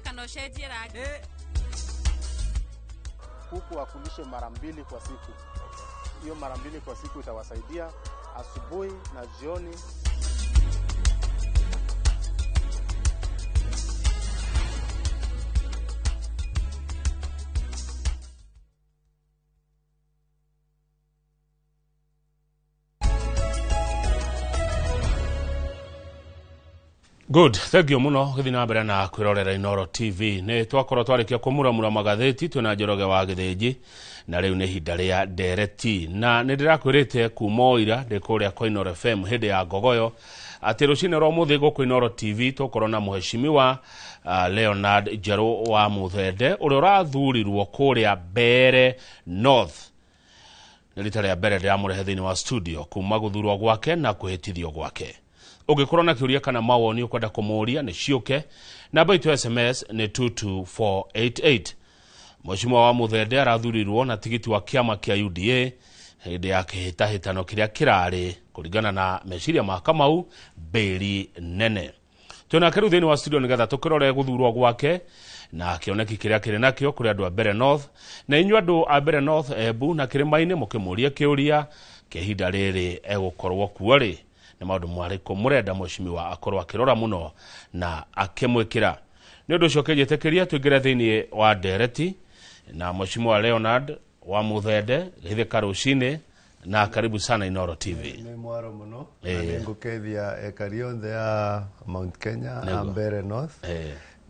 Kana ũcenjie rangi. Kuku wakulishe mara mbili kwa siku. Hiyo mara mbili kwa siku itawasaidia asubuhi na jioni. Good, thank you muno gĩthiĩ na mbere na kwĩrorera Inooro TV. Nĩ twakorwo twarĩkia kũmuramura magathĩti twĩna Njoroge wa Gĩthĩnji na rĩu nĩ ihinda rĩa ndereti. Na nĩ ndĩrakwĩrĩte kuma o ira ndĩ kũrĩa kwa Inooro FM hĩndĩ ya ngogoyo atĩ rũcinĩ rwa ũmũthĩ gũkũ Inooro TV tũkorwo na mũheshimiwa Leonard Njerũ wa Mũthende ũrĩa ũrathurirwo kũrĩa Mbeere North. Nĩ rita rĩa mbere ndĩramũrehe thĩinĩ wa studio kuma gũthurwo gwake na kwĩhĩtithio gwake. Ũngĩkorwo na kĩũria kana mawoni ũkwenda kũmũria nĩ ciũke, namba itũ ya SMS nĩ 22488. Mheshimiwa wa Mũthende arathurirwo na tigiti wa kĩama kĩa UDA hĩndĩ ya kĩhĩtahĩtano kĩrĩa kĩrarĩ kũringana na meciria ma Kamau mbĩri nene. Twĩnake rĩu thĩinĩ wa studio nĩgetha tũkĩrore gũthurwo gwake na kĩoneki kĩrĩa kĩrĩ nakĩo kũrĩ andũ a Mbeere North na inyuĩ andũ a Mbeere North, Embu na Kĩrĩma-inĩ mũkĩmũrie kĩũria kĩa ihinda rĩrĩ egũkorwo kuo rĩ nĩ maũndũ marĩkũ mũrenda mheshimiwa akorwo akĩrora mũno na akĩmwĩkĩra. Nĩ ũndũ ũcio kĩnjĩtĩkĩria tũingĩre thĩinĩ wa ndereti na mheshimiwa Leonard wa Mũthende gĩthĩka rũcinĩ na karibu sana Inooro TV. Nĩ mwaro mũno na nĩ ngũkeithia ekari othe a Mount Kenya a Mbeere North.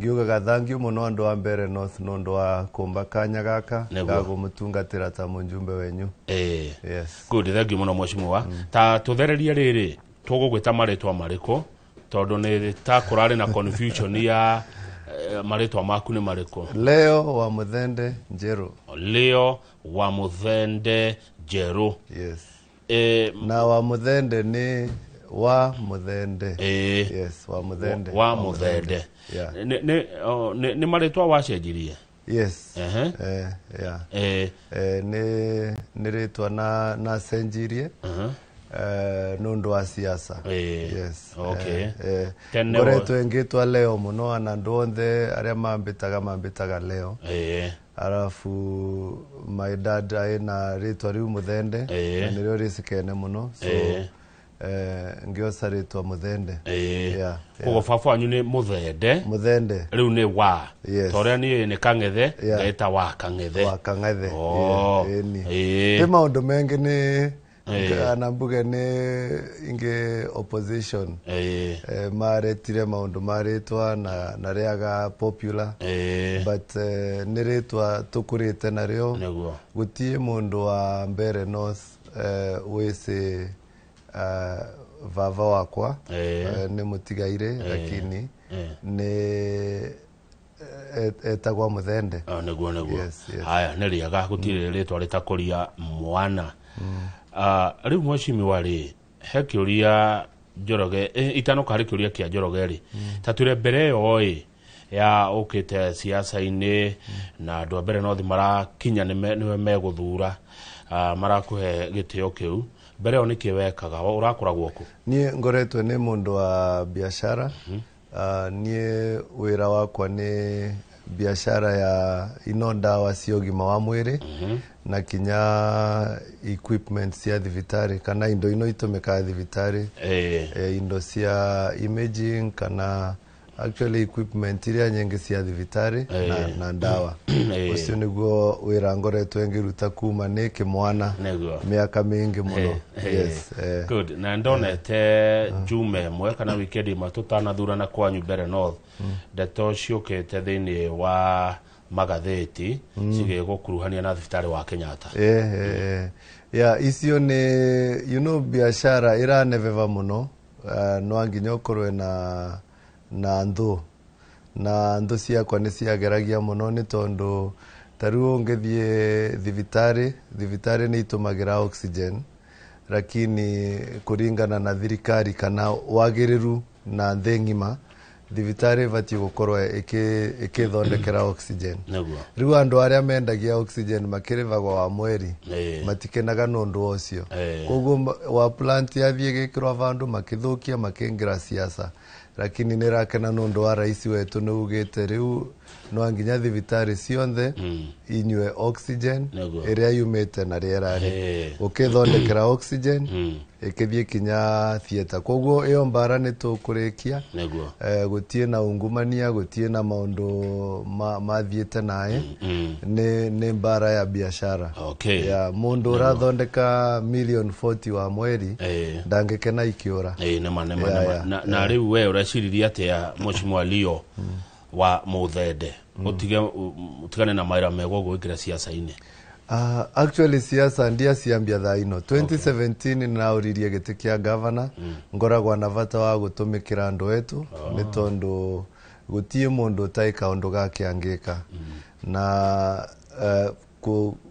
Ngiugaga thank you mũno andũ a Mbeere North nĩ ũndũ wa kũmba kanya gaka ga gũmũtungatĩra ta mũjumbe wenyu. Yes. Good, thank you mũno mheshimiwa. Ta tũthererie rĩrĩ tũgũgwĩta marĩtwa marĩkũ tondũ nĩ ta kũrarĩ na confusion ya marĩtwa maku nĩ marĩkũ? Leo wa Mũthende Njerũ. Leo wa Mũthende Njerũ. Yes. Na wa Mũthende nĩ wa Mũthende. Yes, wa Mũthende. Wa Mũthende. Yeah. Nĩ marĩtwa wacenjirie? Yes. Yeah. Nĩ rĩtwa nacenjirie nĩ ũndũ wa siasa. Yes. Okay. Ngoretwo ngĩtwa Leo mũno na andũ othe arĩa mambĩtaga Leo. Alafu my dad aina rĩtwa rĩu Mũthende na nĩrĩo rĩcikene mũno, so ngĩoca rĩtwa Mũthende. Yeah. Koguo baba wanyu nĩ Mũthende. Mũthende. Rĩu nĩ wa. Yes. Ta ũrĩa niĩ nĩ Kang'ethe, ngaĩta wa Kang'ethe. Wa Kang'ethe. Ĩ maũndũ mengĩ nĩ na mbuge nĩ ingĩ opposition. Maretire maũndũ ma rĩtwa na rĩaga popular. But nĩ rĩtwa tũkũrĩte narĩo. Gũtirĩ mũndũ wa Mbeere North wĩcĩ baba wakwa nĩ mũtigaire, lakini nĩ etagwa Mũthende. Nĩguo nĩguo. Yes, yes. Haya nĩ rĩega gũtirĩ rĩtwa rĩtakũria mwana. Rĩu mheshimiwa rĩ he kĩũria Njoroge itanoka harĩ kĩũria kĩa Njoroge rĩ ta twĩre mbere ĩyo ĩ ya ũkĩte siasa-inĩ na andũ a Mbeere North marakinya nĩwe megũthura marakũhe gĩtĩo kĩu mbere ĩyo nĩkĩ wekaga ũrakoragwo kũ? Niĩ ngoretwo nĩ mũndũ wa biashara. Niĩ wĩra wakwa nĩ biashara ya ino ndawa cia ũgima wa mwĩrĩ na kinya equipment cia thibitarĩ kana indo ino itũmĩkaga thibitarĩ, indo cia imaging kana actually equipment iria nyingĩ cia thibitarĩ na ndawa. Ũcio nĩguo wĩra ngoretwo ngĩruta kuma nĩ kĩmwana mĩaka mĩingĩ mũno. Yes. Good. Na ndonete Juma ĩmwe kana weekend ĩmwe tũtanathurana kwanyu Mbeere North ndeto ciũkĩte thĩinĩ wa magathĩti cigĩgũkuruhania na thibitarĩ wa Kenyatta. Yeah, icio nĩ you know biashara ĩranebeba mũno, no nginya ũkorwe na nthũ na nthũ ciakwa nĩ ciageragia mũno nĩ tondũ ta rĩu ũngĩthiĩ thibitarĩ nĩ itũmagĩra oxygen, lakini kũringana na thirikari kana wagĩrĩru na thĩ ng'ima thibitarĩ ĩbatiĩ gũkorwo ĩkĩthondekera oxygen. Rĩu andũ arĩa mendagia oxygen makĩrĩhagwo wa mweri matikenaga nĩ ũndũ ũcio. Koguo wa plant yathiĩ ĩgĩkĩrwo vandũ makĩthũkia makĩingĩra siasa. Lakini nä rakena nä å ndå wa raisi wetu nä ugä te rä u no nginya thibitarä cionthe inyue oxygen Nĩguo. ä rä a yumä te na rä era rä gå kä thondekera oxygen ä kä thiä kinya theatre. Koguo ä yo mbara nä tå kå rä kia. Nĩguo. Gũtiĩ na ungumania, gũtiĩ na maũndũ mathiĩte naĩ. Nĩ mbara ya biashara. Ya mũndũ ũrathondeka million 40 wa mweri ndangĩkena ikĩũra. Ĩĩ, nĩma nĩma. Yeah, nĩma. Na rĩu we ũreciririe atĩa, Mheshimiwa Leo wa Muthende, ũtige ũtigane na mawĩra mega ũguo wĩingĩre ciaca-inĩ? Actually siasa ndia ciambia thaa ino. 2017 nĩnaũririe gĩtĩ kĩa gavana. Ngoragwa na bata wa gũtũmĩkĩra andũ etu, nĩ tondũ gũtiĩ mũndũ ũtarĩ kaũndũ gake angĩka. Na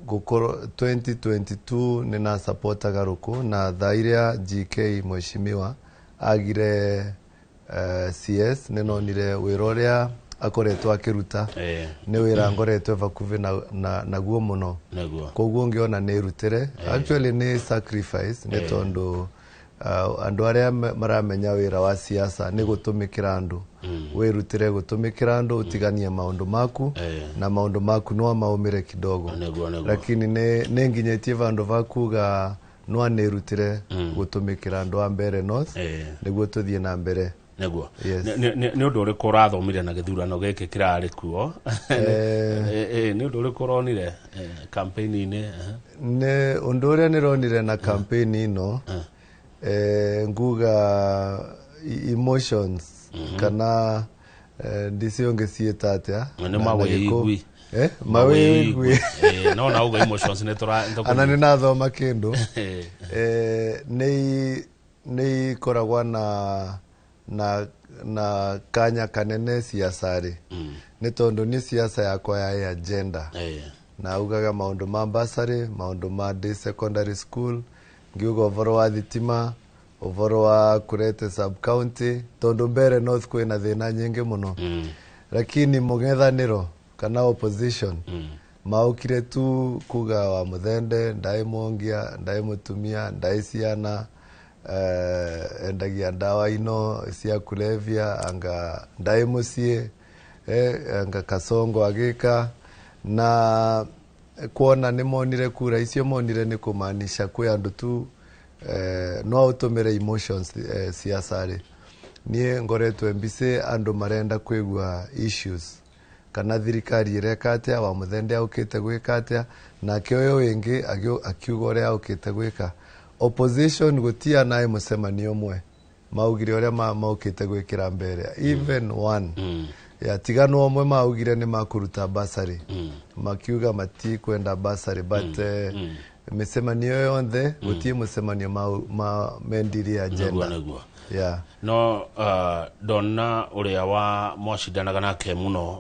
gũkorwo 2022 nĩnasapotaga Rũkũ, na thaa iria GK mheshimiwa agire CS, nĩnonire wĩra ũrĩa akoretwo akĩruta nĩ wĩra ngoretwo bakuvi naguo mũno. Koguo ngĩona nĩ rutĩre. Actually nĩ sacrifice, nĩ tondũ andũ arĩa maramenya wĩra wa siasa nĩ gũtũmĩkĩra andũ, wĩrutĩre gũtũmĩkĩra andũ, ũtiganie maũndũ maku na maũndũ maku no maũmĩre kidogo. Nĩguo nĩguo. Lakini nĩ nginyĩtie vandũ va kuga no nĩrutĩre gũtũmĩkĩra andũ a Mbeere North nĩguo tũthiĩ na mbere. Yes. Nĩ ũndũ ũrĩkũ ũrathomire na gĩthurano gĩkĩ kĩrarĩ kuo? Nĩ ũndũ ũrĩkũ ũronire campaign-inĩ? Nĩ ũndũ ũrĩa nĩronire na campaign ĩno, nguga emotions kana ndicio ngĩciĩta atĩa. Nĩ Na mawĩigwi. Eh, mawĩigwi. No na uga emotions nĩ tũra Ana nĩ nathoma kĩndũ. Nĩ ikoragwa na kanya kanene ciaca-rĩ, nĩ tondũ niĩ ciaca yakwa yarĩ agenda na ugaga maũndũ ma bursary, maũndũ ma day secondary school, ngiuga ũboro wa thitima, ũboro wa kũrete sub county, tondũ Mbeere North kwĩna thĩna nyingĩ mũno. Lakini mũng'ethanĩro kana opposition maũkire tu kuga wa Muthende ndaĩ mwongia, ndaĩ mũtumia, ndaĩ ciana, endagia ndawa ino cia kulevya, anga ndaĩ mũciĩ, anga Kasongo agĩka. Na kuona nĩ monire kura icio monire nĩ kũmaanisha kwĩ andũ tu no ũtũmĩre emotions ciaca-rĩ. Niĩ ngoretwo mbici andũ marenda kwĩgua issues kana thirikari ĩreka atĩa, wa Muthende aũkĩte gwĩka atĩa, nake ũyũ wĩngĩ akiuga ũrĩa aũkĩte gwĩka. Opposition gũtia naĩ mũcemanio ũmwe maugire ũrĩa maũkĩte gwĩkĩra mbere, even one ya tiganwo ũmwe maugire nĩ makũruta bursary, makiuga matikwenda bursary, but mĩcemanio yonthe gũtiĩ mũcemanio mendirie agenda. Nĩguo. Yeah. No ndona ũrĩa wa mwacindanaga nake mũno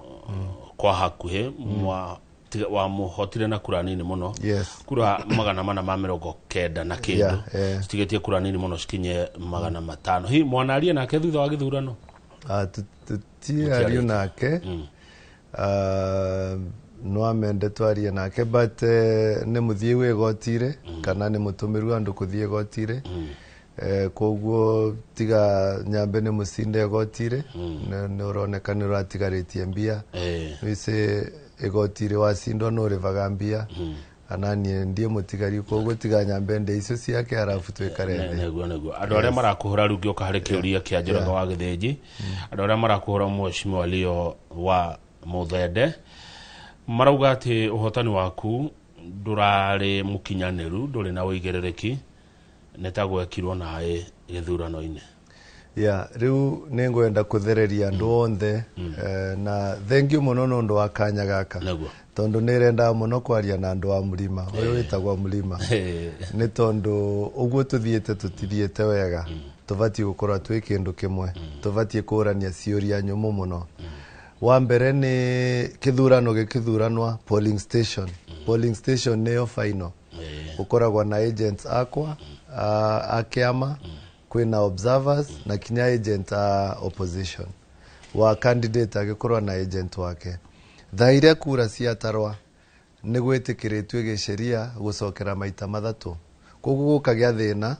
kwa hakuhĩ wamũhotire na kura nini mũno, kura 490 na kĩndũ, citigĩtie kura nini mũno cikinye 500. Hihi mwanaria nake thutha wa gĩthurano? Tutiario nake. No amende twarie nake, but nĩ mũthiĩ gwĩ igoti-rĩ kana nĩ mũtũmĩru andũ kũthiĩ igoti-rĩ. Koguo tiga nyambe nĩ mũcinde igoti-rĩ, nĩ ũroneka nĩ ũratigarĩtie mbia. Wĩcĩ igoti-rĩ wacindwo nĩ ũrĩvaga mbia, ananiĩ ndiĩ mũtigari, koguo tiga nyambe ndĩ icio ciake arabu twĩkare thĩ. Nĩguo andũ arĩa marakũhũra rĩu, ngĩũka harĩ kĩũria kĩa Njoroge wa Gĩthĩnji, andũ arĩa marakũhũra, Mheshimiwa Leo wa Muthende, marauga atĩ ũhotani waku ndũrarĩ mũkinyanĩru, ndũrĩ na ũigĩrĩrĩki, nĩ ta gwekirwo naĩ gĩthurano-inĩ. Ya rĩu nĩ ngwenda kũthereria andũ onthe, na thengiũ mũno nĩ ũndũ wa kanya gaka, tondũ nĩ rendaga mũno kwaria na andũ a mũrima ũyũ wĩtagwo mũrima, nĩ tondũ ũguo tũthiĩte tũtithiĩte wega. Tũbatiĩ gũkorwo twĩ kĩndũ kĩmwe, tũbatiĩ kũrania ciũria nyũmũ mũno. Wa mbere nĩ kĩthurano gĩkĩthuranwa, polling station, polling station nĩyo final. Gũkoragwo na agents akwa a kĩama, kwĩna observers na kinya agent a opposition wa candidate agĩkorwo na agent wake. Thaa iria kura ciatarwa nĩ gwĩtĩkĩrĩtio gĩsheria gũcokera maita mathatũ, koguo gũkagĩa thĩna.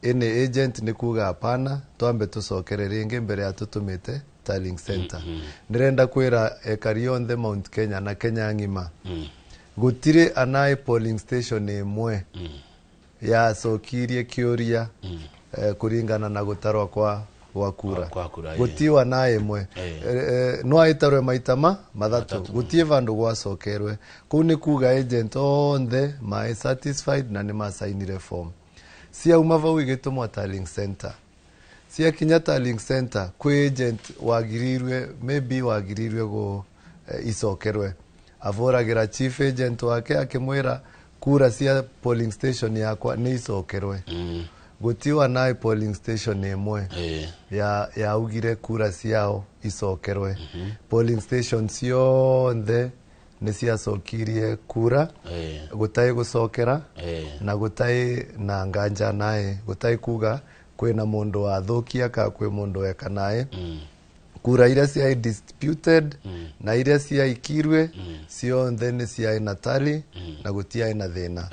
Any agent nĩ kuga hapana, twambe tũcokere rĩngĩ mbere ya tũtũmĩte tallying center. Ndĩrenda kwĩra ekari onthe Mount Kenya na Kenya ng'ima, gũtirĩ anaĩ polling station ĩmwe yacokirie kĩũria kũringana na gũtarwo kwa kura. Kwa kura, ĩĩ. Gũtiwa na ĩmwe. No ĩtarwe maita ma mathatũ, gũtiĩ vandũ gwacokerwe. Kũu nĩ kuga agent onthe maĩ satisfied na nĩ macainire form. Ciauma vau igĩtũmwo tallying center. Ciakinya tallying center, kwĩ agent wagirirwe, maybe wagirirwe go icokerwe, avũragĩra chief agent wake akĩmwĩra kura cia polling station yakwa nĩ icokerwe. Gũtiwa naĩ polling station ĩmwe ya yaugire kura ciao icokerwe. Polling station ciothe nĩ ciacokirie kura gũtarĩ gũcokera na gũtarĩ na nganja naĩ, gũtarĩ kuga kwĩna mũndũ wathũkia ka kwĩ mũndũ weka naĩ. Kura iria ciarĩ disputed na iria ciaikirwe ciothe nĩ ciarĩ na tally na gũtiarĩ na thĩna.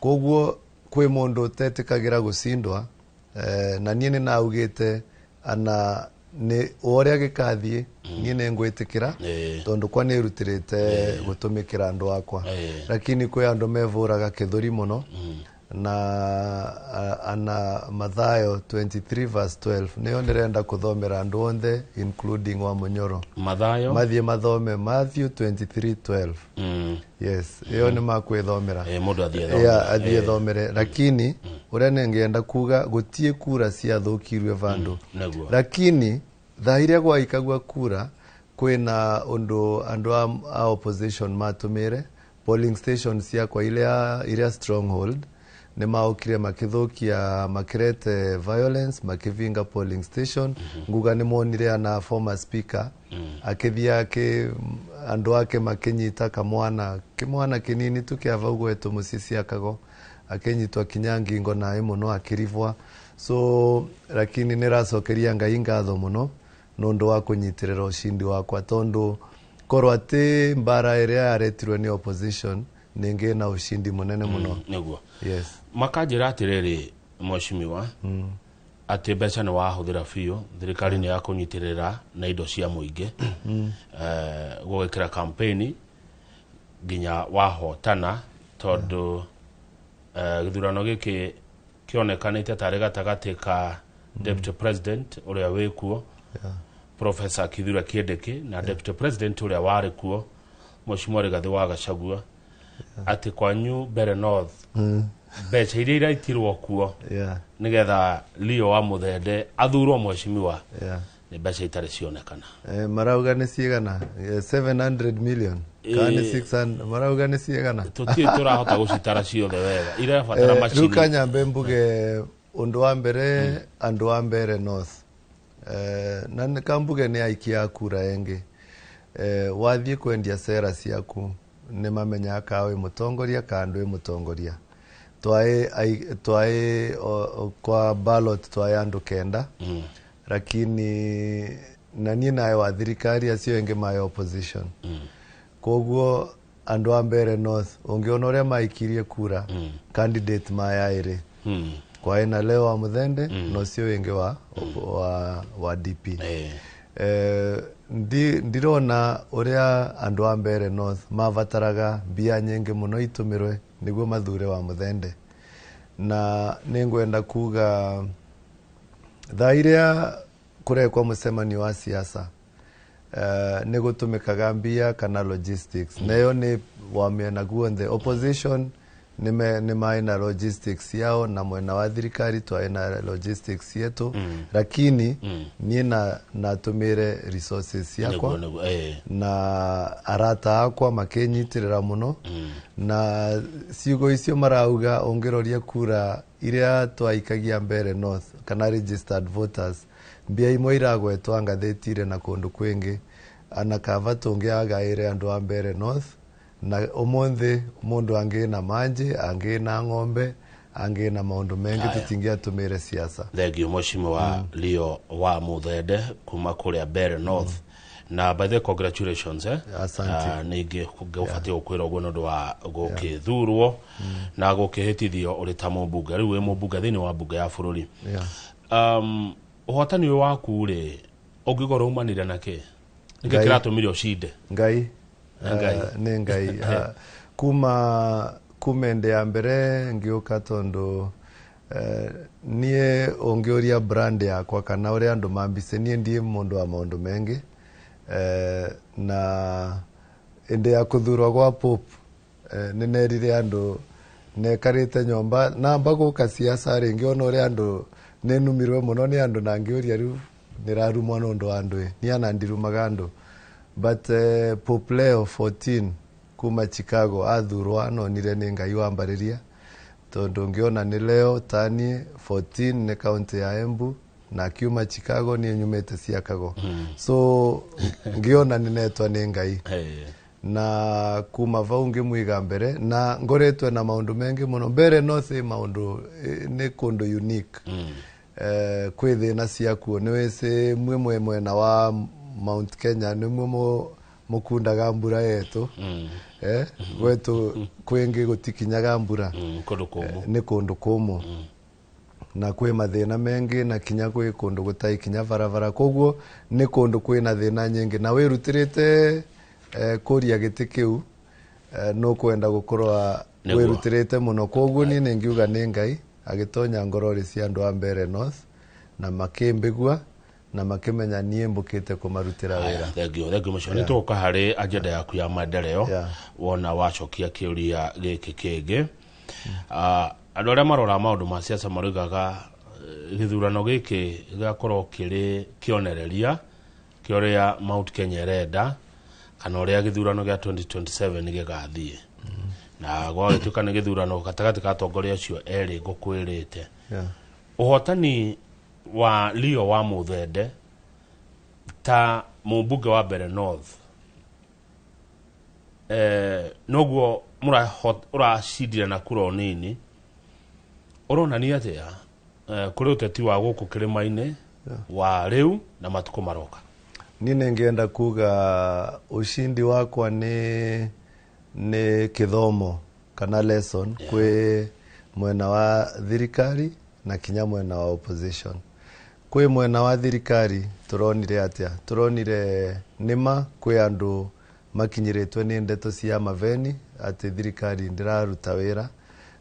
Koguo kwĩ mũndũ ũtetĩkagĩra gũcindwa, na niĩ nĩ naugĩte ana nĩ o ũrĩa gĩkathiĩ niĩ nĩ ngwĩtĩkĩra tondũ kwa nĩ rutĩrĩte gũtũmĩkĩra andũ akwa. Lakini kwĩ andũ mevũraga kĩthũri mũno na ana Mathayo 23 verse 12 nĩyo ndĩrenda kũthomera andũ onthe, including wa Mũnyoro. Mathayo. Mathiĩ mathome Matthew 23:12. Yes, ĩyo nĩ makwĩthomera. Mũndũ athiĩ athome. Ya, athiĩ thomere. Lakini ũrĩa nĩngĩenda kuga, gũtiĩ kura ciathũkirwe vandũ. Lakini thaa iria gwaikagua kura, kwĩna ũndũ andũ a opposition matũmĩre polling station ciakwa iria stronghold. Nĩ maũkire makĩthũkia, makĩrete violence, makĩvinga polling station. Nguga nĩ monire ana former speaker akĩthiĩ akĩ andũ ake makĩnyita kamwana, kĩmwana kĩnini tu kĩa vau gwetũ mũciĩ ciakago, akĩnyitwo kinya ngingo naĩ mũno akĩribwa. So lakini nĩ racokeria Ngai ngatho mũno nũndũ wa kũnyitĩrĩra ushindi wakwa, tondũ korwo atĩ mbara ĩrĩa yaretirwe nĩ opposition, nĩngĩ na ushindi mũnene mũno. Yes. Makanjĩra atĩrĩrĩ, mheshimiwa, atĩ mbeca nĩ wahũthĩra biũ, thirikari nĩ yakũnyitĩrĩra na indo cia mũingĩ gũgĩkĩra campaign nginya wahotana, tondũ gĩthurano gĩkĩ kĩonekanĩte tarĩ gatagatĩ ka deputy president ũrĩa wĩkuo, Professor Kithure Kindiki, na deputy president ũrĩa warĩ kuo, Mheshimiwa Rigathĩ wa Gachagua, atĩ kwanyu Mbere North mbeca iria iraitirwo kuo nigetha Leo wa Muthende athurwo mheshimiwa nĩ mbeca itarĩ cionekana. Marauga nĩ cigana? 700 million kana nĩ 600? Marauga nĩ cigana? Tũtirĩ tũrahota gũcitara ciothe wega, irabatara Rĩu macini. Kanyambe mbuge ũndũ wa mbere, andũ a Mbere North na nĩ kambuge nĩ aikia a kura ĩngĩ, wathiĩ kwendia cera ciaku nĩ mamenyaga ka wĩ mũtongoria ka ndwĩ mũtongoria. Twaĩ kwa ballot twaĩ andũ 9, lakini na niĩ naĩ wa thirikari, acio ĩngĩ maĩ opposition. Koguo andũ a Mbere North ũngĩona ũrĩa maikirie kura, candidate maya ĩrĩ kwaĩ na Leo wa Muthende na ũcio wĩngĩ wa DP. Ndirona ũrĩa andũ a Mbere North mabataraga mbia nyingĩ mũno itũmĩrwe nĩguo mathure wa Muthende. Na nĩngwenda kuga thaa iria kũrekwo mũcemanio wa siasa, nĩ gũtũmĩkaga mbia kana logistics, nayo nĩ wa mĩena guothe. Opposition nĩ maĩ na logistics yao na mwena wa thirikari twaĩ na logistics yetu, lakini niĩ na natũmĩre resources ciakwa Nĩguo. na arata akwa makĩnyitĩrĩra mũno. Na ciugo icio marauga, ũngĩroria kura iria twaikagia Mbere North kana registered voters, mbia imwe iragwetwo ngathĩti-inĩ na kũndũ kwĩngĩ, ana kava tũngĩagaĩre andũ a Mbere North na ũmũthĩ mũndũ angĩ na manji, angĩ na ng'ombe, angĩ na maũndũ mengĩ, tũtingĩatũmĩre siasa. Thengio, mheshimiwa Leo wa Muthende kuma kũrĩa Mbere North. Na by the way, congratulations, eh. Asante. Ningĩ ngũbatiĩ gũkwĩra ũguo nĩ ũndũ wa gũkĩthurwo na gũkĩhĩtithio ũrĩ ta mũmbunge. Rĩu wĩ mũmbunge thĩinĩ wa mbunge ya bũrũri. Ũhotani ũyũ waku rĩ, ũngĩkorwo umanire na kĩ? Nĩkĩ Ngai. kĩratũmire ũcinde? Ngai. Ngai. Nĩ Ngai. Kuma ende ya mbere ngiuka tondu niĩ ũngĩũria brand yakwa kana ũrĩa andũ mambice, niĩ ndiĩ mũndũ wa maũndũ mengi, na ĩndĩ ya kũthurwo gwa Pope, nĩ nerire andũ nekarĩte nyomba namba gũka siasa rĩngĩ, ona ũrĩa andũ nĩnumirwe mũno nĩ andũ na ngĩũria rĩu nĩrarumwo nĩ ũndũ wa andũ ĩ, niĩ ana ndirumaga andũ, but Pope Leo 14 kuma Chicago athurwa anonire nĩ Ngai wambarĩria, tondu ngiona nĩ Leo tani 14 nĩ kaunti ya Embu na akiuma Chicago, niĩ nyumĩte Siakago, so ngiona nĩ netwa nĩ Ngai. Na kuma vau ngĩmwiga mbere na ngoretwe na maundu mengi muno mbere no si maundu, nĩ kundu unique. Kwĩ thĩna ciakuo nĩ wĩcĩ mwĩ mwena wa Mount Kenya nĩ mwe mũkundaga mbura yetu, gwetu kwingi gũtikinyaga mbura. Kũndũ kũmũ. Nĩ kũndũ kũmũ na kwĩ mathĩna mengi na kinya kwĩ kũndũ gũtarĩ kinya barabara, koguo nĩ kũndũ kwĩna thĩna nyingĩ na wĩrutĩrĩte, kũria gĩtĩ kĩu, nũkwenda gũkorwo Nĩguo. wĩrutĩrĩte mũno. Koguo niĩ nĩ ngiuga nĩ Ngai agĩtonya ngorori cia andũ a Mbeere North na makĩmbĩgua na makĩmenya niĩ mbũkĩte kũmarutĩra wĩra. Thengio, thengio mũcio. Nĩ tũgũka harĩ agenda yaku ya maendeleo. Wona wacokia kĩũria gĩkĩ kĩngĩ. Andũ arĩa maroraga maũndũ ma siasa maroigaga, gĩthurano gĩkĩ gĩgakorwo kĩrĩ kĩonereria kĩa ũrĩa Mount Kenya ĩrenda kana ũrĩa gĩthurano gĩa 2027 gĩgathiĩ, na gwagĩtuĩka nĩ gĩthurano gatagatĩ ka atongoria acio erĩ ngũkwĩrĩte. Ũhotani wa Leo wa Muthende ta mũmbunge wa Mbeere North, noguo ũracindire na kura nini, ũronania atĩa, kũrĩ ũteti wa gũkũ kĩrĩma-inĩ wa rĩu na matukũ maroka? Niĩ nĩngĩenda kuga ushindi wakwa nĩ kĩthomo kana lesson kwĩ mwena wa thirikari na kinya mwena wa opposition. Kwĩ mwena wa thirikari tũronire atĩa? Tũronire nĩma kwĩ andũ makinyĩrĩtwe nĩ ndeto cia maveni atĩ thirikari ndĩraruta wĩra,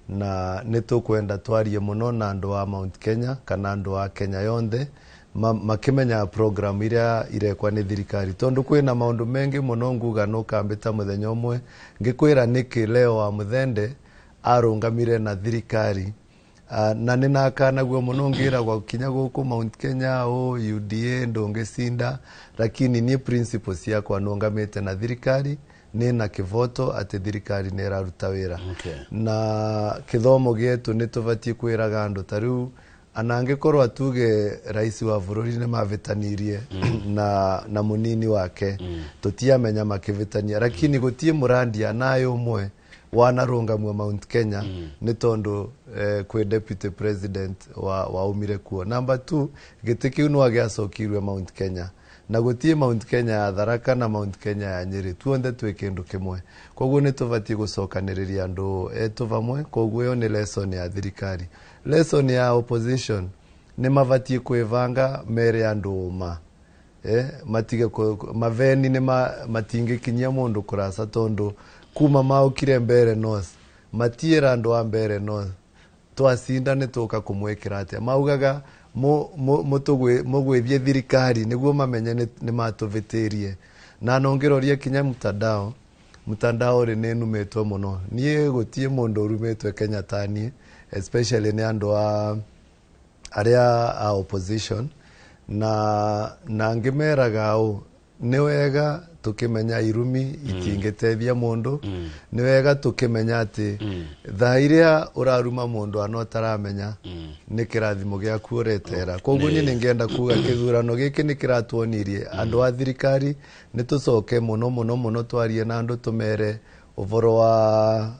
na nĩ tũkwenda twarie mũno na andũ a Mount Kenya kana andũ a Kenya yonthe makĩmenya program iria irekwa nĩ thirikari, tondu kwĩna maũndũ mengi mũno nguga nũkambĩta mũthenya ũmwe ngĩkwĩra nĩkĩ Leo wa Muthende arũngamire na thirikari. Na nĩ nakanaguo mũno ngĩragwo kinya gũkũ Mount Kenya o UDA ndũngĩcinda, lakini niĩ principle ciakwa nũngamĩte na thirikari nĩ na kĩvoto atĩ thirikari nĩ ĩraruta wĩra. Na kĩthomo gĩetu nĩ tũbatiĩ kwĩraga andũ ta rĩu anangĩkorwo atuge rais wa bũrũri nĩ mavĩtanirie na mũnini wake, tũtiamenya makĩvĩtania, lakini gũtiĩ mũrandia nayo ũmwe wanarũngamua Mount Kenya nĩ tondũ, kwĩ deputy president wa waumire kuo. Number 2, gĩtĩ kĩu no gĩacokirwe Mount Kenya na gũtiĩ Mount Kenya ya Tharaka na Mount Kenya ya Nyeri, tuonthe twĩ kĩndũ kĩmwe, koguo nĩ tũbatiĩ gũcokanĩrĩria andũ etu vamwe. Koguo ĩyo nĩ lesson ya thirikari. Lesson ya opposition nĩ mabatiĩ kwĩbanga mere andũ ũma, matige maveni nĩ matingĩkinyia mũndũ kũraca, tondũ kuma maũkire Mbeere North matiĩra andũ a Mbeere North twacinda nĩ tũka kũmwĩkĩra atĩa, maugaga mũgwĩthiĩ thirikari nĩguo mamenye nĩ matũvĩtĩrie. Na nongĩroria kinya mtandao, mtandao rĩ nĩ numĩtwo mũno, niĩ gũtiĩ mũndũ ũrumĩtwe Kenya ta niĩ, especially nĩ andũ a arĩa a opposition, na ngĩmeraga ũ nĩ wega tukimenya irumi itingĩteithia mũndũ, nĩ wega tukimenya atĩ thaa iria ũraruma mũndũ ana ũtaramenya nĩ kĩrathimo gĩaku ũretera. Koguo niĩ nĩngĩenda kuga kĩthurano gĩkĩ nĩ kĩratuonirie andũ a thirikari nĩ tũcoke mũno mũno mũno twarie na andũ tũmere ũboro wa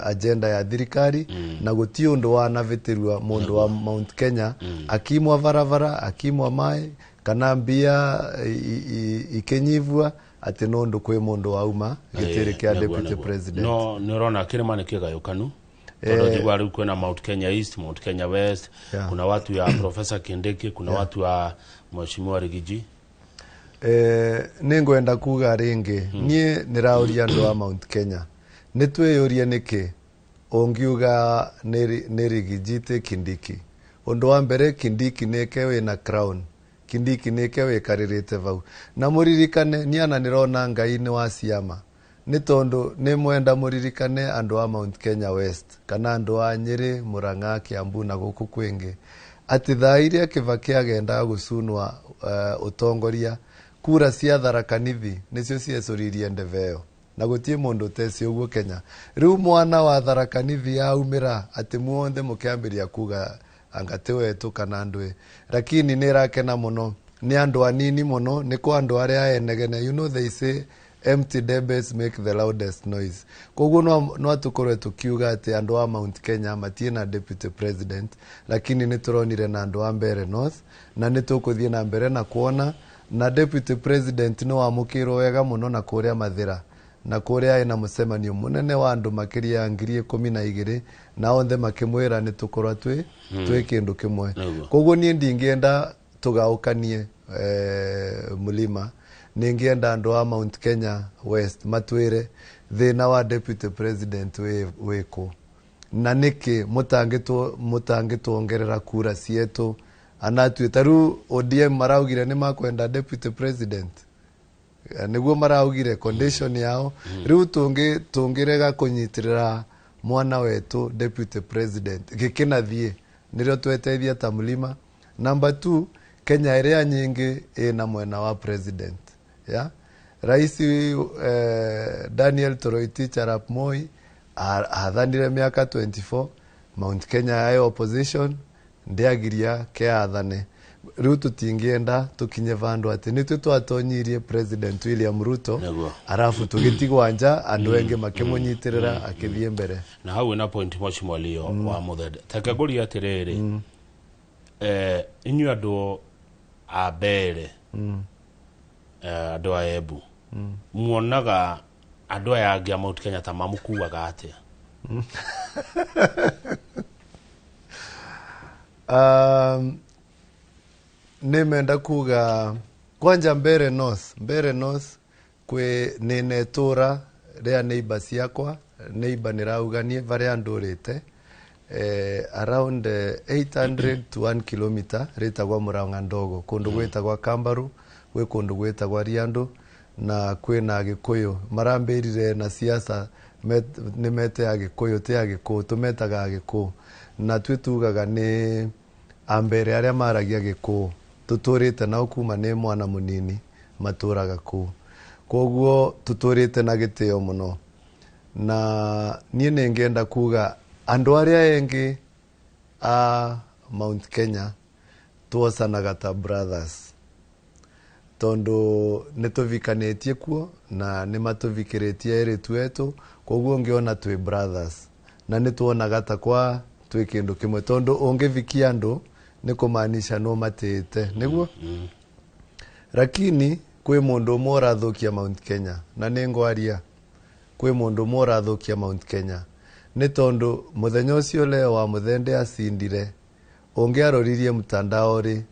agenda ya thirikari, na gũtiĩ ũndũ wanavĩtĩrua mũndũ wa Mount Kenya akimwa barabara, akimwa maĩ. Kana mbia ikinyivua ati nundu kwi mundu wauma gitiri kia deputy president. No nĩ ũrona kĩrĩma nĩ kĩgayũkanu tondũ njigua rĩu kwĩna Mount Kenya East, Mount Kenya West, kuna watu ya Professor Kindiki, kuna watu ya Mheshimiwa Rigiji. Nĩngwenda kuga rĩngĩ niĩ nĩraũria andũ a Mount Kenya nĩtwĩyũrie nĩkĩ ũngiuga nĩ Rigiji ti Kindiki. Ũndũ wa mbere Kindiki nĩke wĩna crown, Kindiki nĩke wĩkarĩrĩte vau, na mũririkane niana nĩrona Ngai nĩ wa ciama nĩ tondũ nĩ mwenda mũririkane andũ a Mount Kenya West kana andũ a Nyĩrĩ, Murang'a, Kiambu na gũkũ kwĩngĩ atĩ thaa iria Kibaki agendaga gũcunwa ũtongoria kura cia Tharaka Nithi nĩcio ciecũririe ndebe ĩyo na gũtiĩ mũndũ ũteci ũguo Kenya. Rĩu mwana wa Tharaka Nithi aumĩra atĩ muothe mũkĩambĩrĩria kuga anga ti wetu kana ndũĩ, lakini nĩ ĩrakena mũno nĩ andũ anini mũno nĩ kwa andũ arĩa enegene. You know they say empty debes make the loudest noise. Koguo no tũkorwe tukiuga atĩ andũ a Mount Kenya matiĩ na deputy president, lakini nĩ tũronire na andũ a Mbeere North na nĩ tũkũthiĩ na mbere na kuona na deputy president nĩ wamũkĩirwo wega mũno na kũrĩa Mathĩra na kũrĩa ĩna mũcemanio mũnene wa andũ makĩria ya 12,000 na othe makĩmwĩra nĩ tũkorwa twĩ kĩndũ kĩmwe. Koguo niĩ ndingĩenda tũgaũkanie mũlima, ningĩenda andũ a Mount Kenya West matwĩre thĩna wa deputy president wĩkũ na nĩkĩ mũtangĩtuongerera kura cietu anatue ta rĩu ODM maraugire nĩ makwenda deputy president nĩguo maraugire condition yao. Rĩu tũngĩrega kũnyitĩrĩra mwana wetu deputy president gĩkĩnathiĩ nĩrĩo tweteithia ta mlima. Number 2, Kenya ĩrĩa nyingĩ ĩna mwena wa president ya Rais Daniel Toroitich arap Moi athanire miaka 24, Mount Kenya yayo opposition ndiagiria ke athane. Riu tutingienda tukinye vandu ati nitwe twatonyirie President William Ruto arafu tugitigwa nja andu enge makimunyitirira akithie mbere. Na hau ina point Mheshimiwa Leo wa Muthende takaguria atiriri inyuĩ andũ a Mbeere andũ a Embu muonaga andũ aya angĩ a Mount Kenya ta mamukuaga atĩa? Nimenda kuga kwanja Mbeere North kwi nine tura ria neighbor ciakwa, neighbor nirauganie varia ndurite around 800 to 1 kilometer ritagwa Murang'a Ndogo kundu gwitagwa Kambaru gwi kundu gwitagwa Riandu na kwina Gikuyu marambirire na siasa ni mete Agikuyu ti Agikuyu tumetaga Agikuyu na twitugaga ni ambere aria maragia Gikuyu tuturite nao kuma ni mwana munini maturaga kuu koguo tuturite na gitio muno na nie ningienda kuga andu aria engi a Mount Kenya tuocanaga ta brothers tondu nituvikanitie kuo na nimatuvikiritie eritu wetu koguo ngiona twi brothers na nituonaga ta kwa twi kindu kimwe tondu ungivikia andu ni kumaanisha no matite niguo. Lakini kwi mundu umwe urathukia Mount Kenya na ningwaria kwi mundu umwe urathukia Mount Kenya ni tondu muthenya ucio Leo wa Muthende acindire ungiaroririe mtandao ri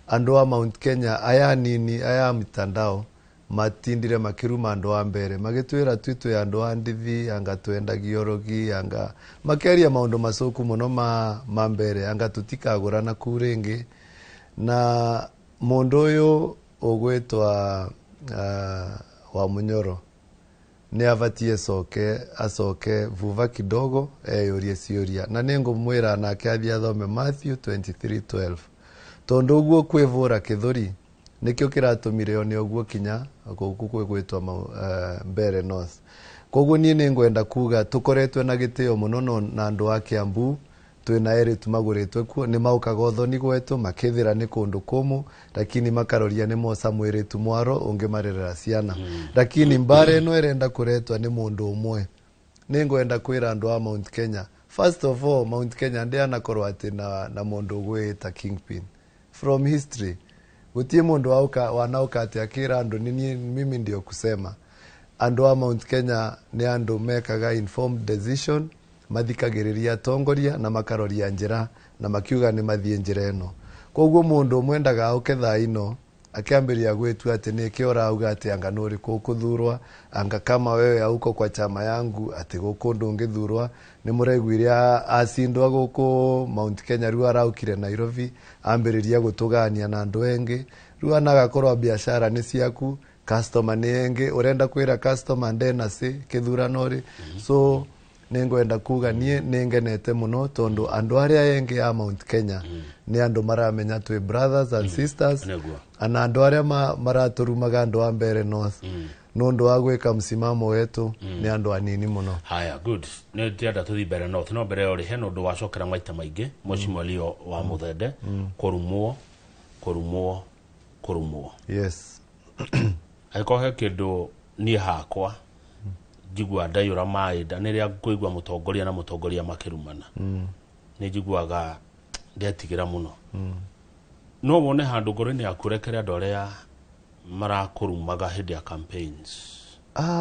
andu a Mount Kenya aya nini aya mitandao matindire makiruma andu a Mbeere magitwira twitwe andu a ndithi anga twendagia orogi anga makeria maundu macuku muno ma Mbeere anga tutikagurana kuu ringi na mundu uyu ugwitwa wa Munyoro ni avatie acoke vuva kidogo eyurie ciuria na ningumwira nake athie athome Matthew 23:12 tondu uguo kwivura kithuri nikio kiratumire one uguo kinya guku kwigwitwa Mbeere North. Koguo nie ningwenda kuga tukoretwe na gitio muno na andu a Kiambu twina eritu maguritwe kuo ni maukaga uthoni gwetu makithira ni kundu kumu lakini makaroria ni moca mwiritu mwaro ungimarerera ciana. Lakini mbare ino irenda kuretwa ni mundu umwe. Ningwenda kwira andu a Mount Kenya, first of all Mount Kenya ndianakorwo ati na mundu ugwita kingpin from history. Gutie mundu wauka wanauka ati akira andu nini mimi ndio kusema. Andu a Mount Kenya ni andu mekaga informed decision, mathikagiriria atongoria na makaroria njira na makiuga ni mathie njira ino. Koguo mundu mwendaga auke thaa ino akiambiria gwitua ati niki urauga ati anga nuri kuthurwa, anga kama wewe hauko kwa chama yangu ati guku ndungithurwa. Ni muraiguire acindwa guku Mount Kenya, riu araukire Nairobi ambiriria gutugania na andu engi, riu anagakorwa biashara ni ciaku, customer ni engi, urenda kwira customer ndena si kithurano ri. So ningwenda kuga nie ningenete muno tondu andu aria engi ya Mount Kenya ni andu maramenya twi brothers and sisters, ana andu aria maraturumaga andu a Mbeere North nundu wa gwika msimamo wetu ni andu anini muno. Haya, good. Ni ndĩrenda tũthiĩ Mbeere North, no mbere ĩyo rĩ, hena ũndũ wacokera maita maingĩ Mheshimiwa Leo wa Muthende, kũrumwo kũrumwo kũrumwo. Yes. Angĩkorwo he kĩndũ niĩ hakwa njigua ndaiyũra maĩ nda nĩ rĩrĩa ngũigua mũtongoria na mũtongoria makĩrumana, nĩ njiguaga ndetigĩra mũno. No wone handũ ngoro-inĩ yaku ũrekere andũ arĩa marakũrumaga hĩndĩ ya campaigns?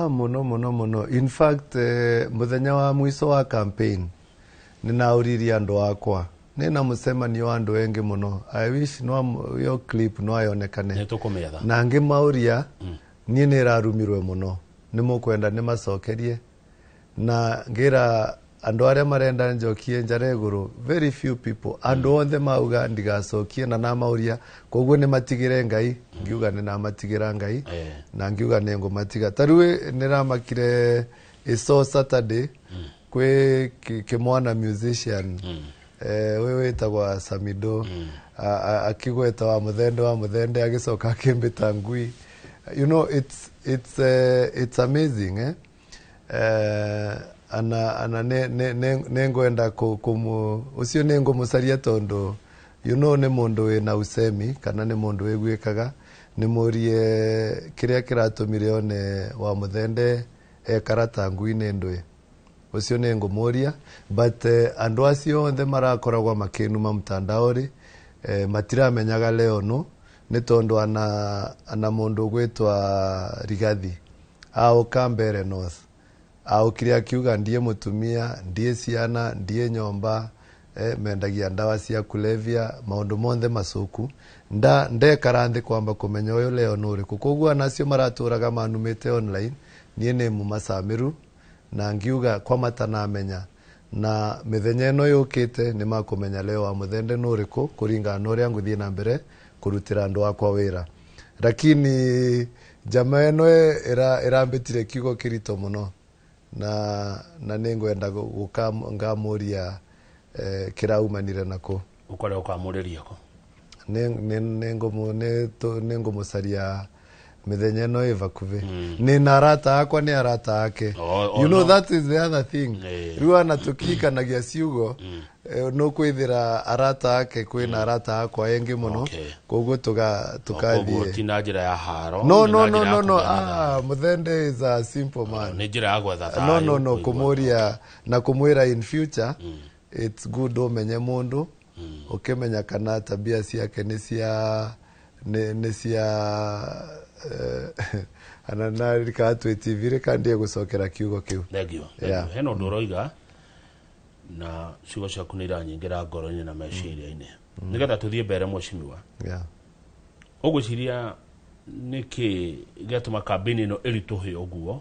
Muno muno muno. In fact, muthenya wa mwiso wa campaign ninauririe andu akwa, nina mucemanio wa andu engi muno. I wish no yo clip no yonekane. Nĩtũkũmĩetha. Na ngĩmauria niĩ nĩrarumirwe muno, nĩmũkwenda nĩmacokerie, na ngira andu aria marenda njokie njara iguru, very few people, andu othe mauga ndigacokie, na namauria koguo nĩmatigire Ngai, ngiuga nĩnamatigira Ngai, na ngiuga nĩngũmatiga. Ta rĩu nĩramakire iso Saturday kwĩ kĩmwana musician we wĩtagwa Samido, akigweta wa Muthende wa Muthende, agĩcoka akĩmbĩta ngui. You know, it's amazing, eh? Ana nengwenda kumu ucio nengumucaria tondu you know ni mundu wina usemi kana ni mundu wiguikaga, ni murie kiria kiratumire one wa Muthende ekarata ngui ni ndui ucio nengumuria. But andu acio othe marakoragwo makinuma mtandao-ri, matiramenyaga leo no ni tondu ana mundu gwitwa Rigathi auka Mbeere North, aukire akiuga ndie mutumia, ndie ciana, ndie nyomba, mendagia ndawa cia kulevya, maundu monthe macuku, nda ndekara nthi kwamba kumenya uyu leo nuriku. Koguo anacio maraturaga manumite online, nie ni mumacamiru na ngiuga kwa matanamenya, na mithenya ino yukite ni makumenya leo wa Muthende nuriku kuringana na uria nguthie na mbere kurutira andu akwa wira. Lakini jamaa ino irambitire kiugo kirito muno, na ningwenda guka ngamuria kiraumanire nako. Ukorera ukamuriria ko? Ningumucaria mithenya ino ĩ vakuvi. Ni na arata akwa, ni arata ake. You know, that is the other thing. Riu ana tukikanagia ciugo, no kwithira arata ake kwina arata akwa engi muno, koguo tukathie. Ti na njira ya haro. No, no, no, no, no. Muthende is a simple man. Ni njira ya gwetha thayo. No, no, no, kumuria na kumwira in future, it's good umenye mundu, ukimenya kana tabia ciake ni cia ni cia ana narika atwe TV reka ndie gucokera kiugo kiu. Thank you. Hena undu uroiga na ciugo ciaku nĩ iranyingĩra ngoro-inĩ na meciria-inĩ. Nĩgetha tũthiĩ mbere mheshimiwa. Ũgwĩciria nĩkĩ gĩatũma kambĩini ĩno ĩritũhe ũguo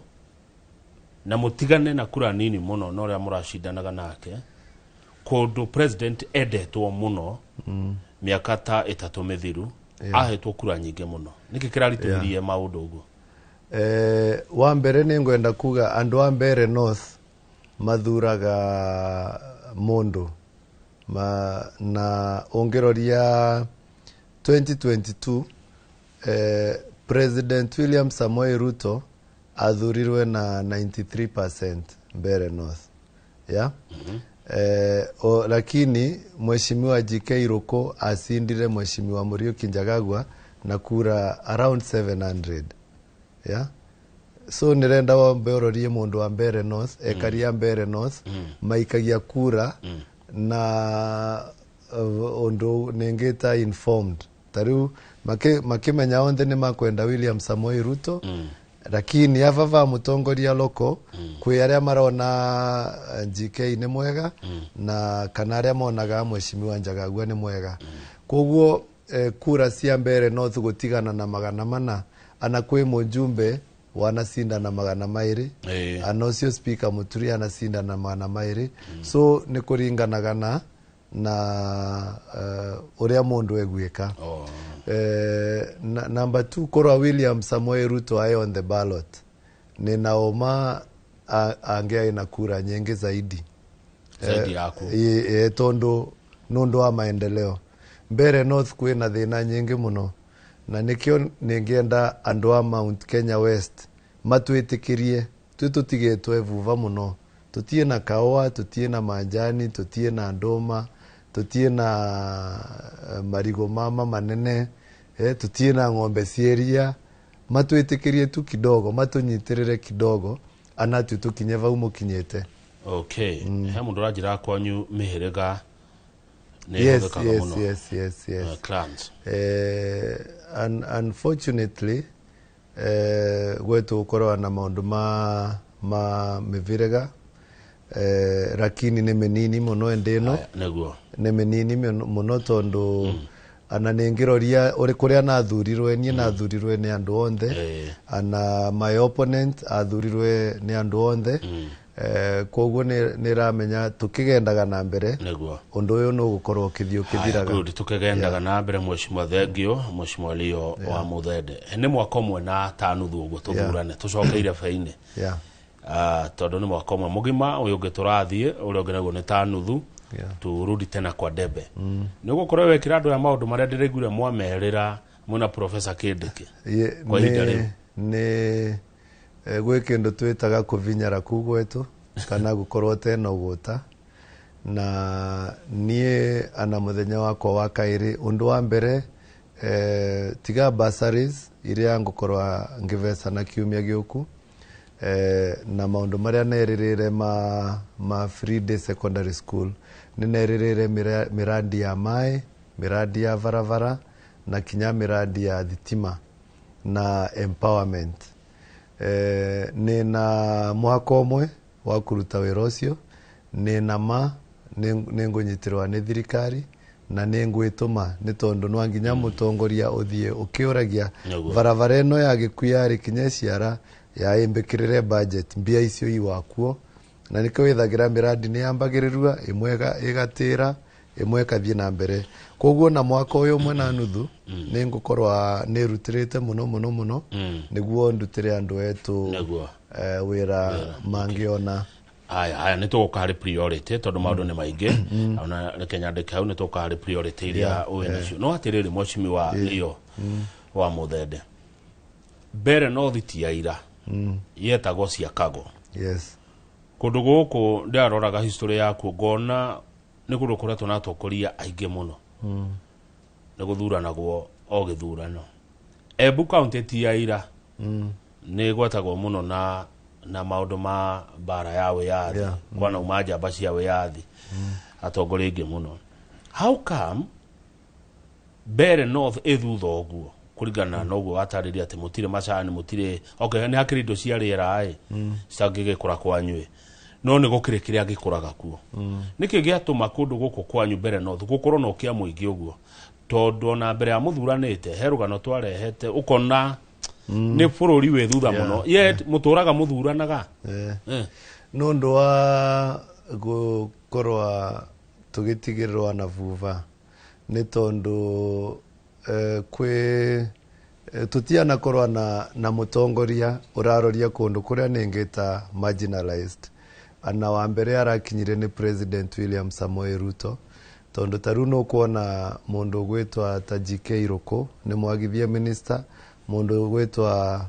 na mũtigane na kura nini mũno na ũrĩa mũracindanaga nake, kũndũ president endetwo mũno mĩaka ta 3 mĩthiru, ahetwo kura nyingĩ mũno, nĩkĩ kĩraritũhirie maũndũ ũguo? Wa mbere nĩngwenda kuga andũ a Mbeere North mathuraga mundu na ũngĩroria 2022, President William Samoei Ruto athurirwe na 93% Mbeere North. Yeah? Lakini Mheshimiwa JK Ruko asindire Mheshimiwa Muriuki Njagagua na kura around 700. Yeah? So nirenda wambe urorie mundu wa Mbeere North, ekaria Mbeere North, maikagia kura na undu ningita informed. Tariu Makimenya onthe nĩ makwenda William Samoei Ruto, lakini ava va mutongoria loko kwi aria marona GK nĩ mwega na kana aria monaga mheshimiwa Njagagua nĩ mwega. Koguo kura cia Mbere North gutigana na 400, ana kwi mujumbe wanacinda na 200, ana ucio speaker Muturi anacinda na 200. So nĩ kũringanaga na ũrĩa mũndũ egwĩka. Number 2, korwa William Samoei Ruto aye on the ballot, ninaoma ange na kura nyingi zaidi. Zaidi yaku. Tondu nundu wa maendeleo Mbere North kwina thina nyingi muno, na nikio ningienda andu a Mount Kenya West matwitikirie twi tutigetwe vuva muno, tutie na kaoa, tutie na majani, tutie na nduma, tutie na marigo mama manene, tutie na ng'ombe cieria. Matwitikirie tu kidogo, matunyitirire kidogo, anatu tukinye vau mukinyite. Okay, he mundu uranjira kwanyu mihiriga nĩ ĩhũthĩkaga mũno. Yes. Clans. Unfortunately, gwetu gukorwa na maundu ma mivirega, lakini nĩ mĩnini mũno ĩndĩ ĩno. Aya, nĩguo. Nĩ mĩnini mũno tondu ana nĩngĩroria ũrĩ kũrĩa nathurirwe, niĩ nathurirwe nĩ andũ onthe, ana my opponent athurirwe nĩ andũ onthe. Koguo nĩ ramenya tũkĩgendaga na mbere, ũndũ ũyũ nĩ ũgũkorwo ũkĩthiĩ ũkĩthiraga. Good, tukigendaga na mbere. Mheshimiwa, thengio Mheshimiwa Leo wa Muthende. Nĩ mwaka ũmwe na ta nuthu ũguo tũthurane, tũcokeire beinĩ. Tondũ nĩ mwaka ũmwe mũgima ũyũ ũngĩ tũrathiĩ, ũrĩa ũngĩ naguo nĩ ta nuthu. Turudi tena kwa debe. Nĩ ũgũkorwo wekĩra andũ aya maũndũ marĩa ndĩraiguire mwamerĩra mwĩna Professor Kindiki kwa ihinda rĩu. Nĩ gwĩ kĩndũ twĩtaga kũvinyara kuu gwetu kana gũkorwo tena ũgũta, na niĩ ana mũthenya wakwa wa kaĩrĩ, ũndũ wa mbere, tiga bursaries iria ngũkorwa ngĩvecana kiumia gĩũku, na maũndũ marĩa nerĩrĩre ma free day secondary school, nĩ nerĩrĩre miradi ya maĩ, miradi ya barabara na kinya miradi ya thitima na empowerment. Nĩ na mwaka ũmwe wa kũruta wĩra ũcio, nĩ na ma nĩ ngũnyitĩrĩrwo nĩ thirikari na nĩ ngwĩtũma, nĩ tondũ no nginya mũtongoria ũthiĩ ũkĩũragia. Barabara ĩno ya Gĩkuya rĩ, kinya ciara yaĩmbĩkĩrĩre budget mbia icio iwakuo, na nĩkĩo wĩthagĩra mĩradi nĩ yambagĩrĩrua ĩmwe ĩgatĩra ĩmwe ĩkathiĩ na mbere. Koguo na mwaka ũyũ ũmwe na nuthu nĩ ngũkorwa nĩrutĩrĩte mũno mũno mũno nĩguo ndutĩre andũ etũ wĩra mangĩona. Haya, haya, nĩ tũgũka harĩ priority tondũ maũndũ nĩ maingĩ. Ona reke nyandĩke hau, nĩ tũgũka harĩ priority iria ũĩ nacio. No atĩrĩrĩ, Mheshimiwa Leo wa Muthende, Mbere North ti ya ira yetagwo Ciakago. Kũndũ gũkũ ndĩraroraga history yakuo ngona nĩ kũndũ kũretwo na atongoria aingĩ mũno, nĩ gũthuranagwo o gĩthurano. Embu County ti ya ira nĩ gwetagwo mũno na maũndũ ma mbara ya wĩyathi. Kwanauma njamba cia wĩyathi, atongoria aingĩ mũno. How come Mbere North ĩ thutha ũguo, kũringana na ũguo watarĩria atĩ mũtirĩ macani, mũtirĩ, okay, nĩ hakĩrĩ indo cia rĩera ĩ citangĩgĩkũra kwanyu ĩ, no nĩ gũkĩrĩ kĩrĩa gĩkũraga kuo. Nĩkĩ gĩatũma kũndũ gũkũ kwanyu Mbere North gũkorwo na ũkĩa mũingĩ ũguo? Tondũ ona mbere ya mũthuranĩte he rũgano twarehete ũkona nĩ bũrũri wĩ thutha mũno, yet mũtũraga mũthuranaga. Nĩ ũndũ wa gũkorwa tũgĩtigĩrĩrwo na vuva, nĩ tondũ kwĩ tũtianakorwa na mũtongoria ũraroria kũndũ kũrĩa nĩngĩta marginalized. Ana wa mbere arakinyire nĩ President William Samoei Ruto, tondũ ta rĩu nũkuona mũndũ ũgwĩtwa ta GK Rũkũ nĩ mwagithie minister, mũndũ ũgwĩtwa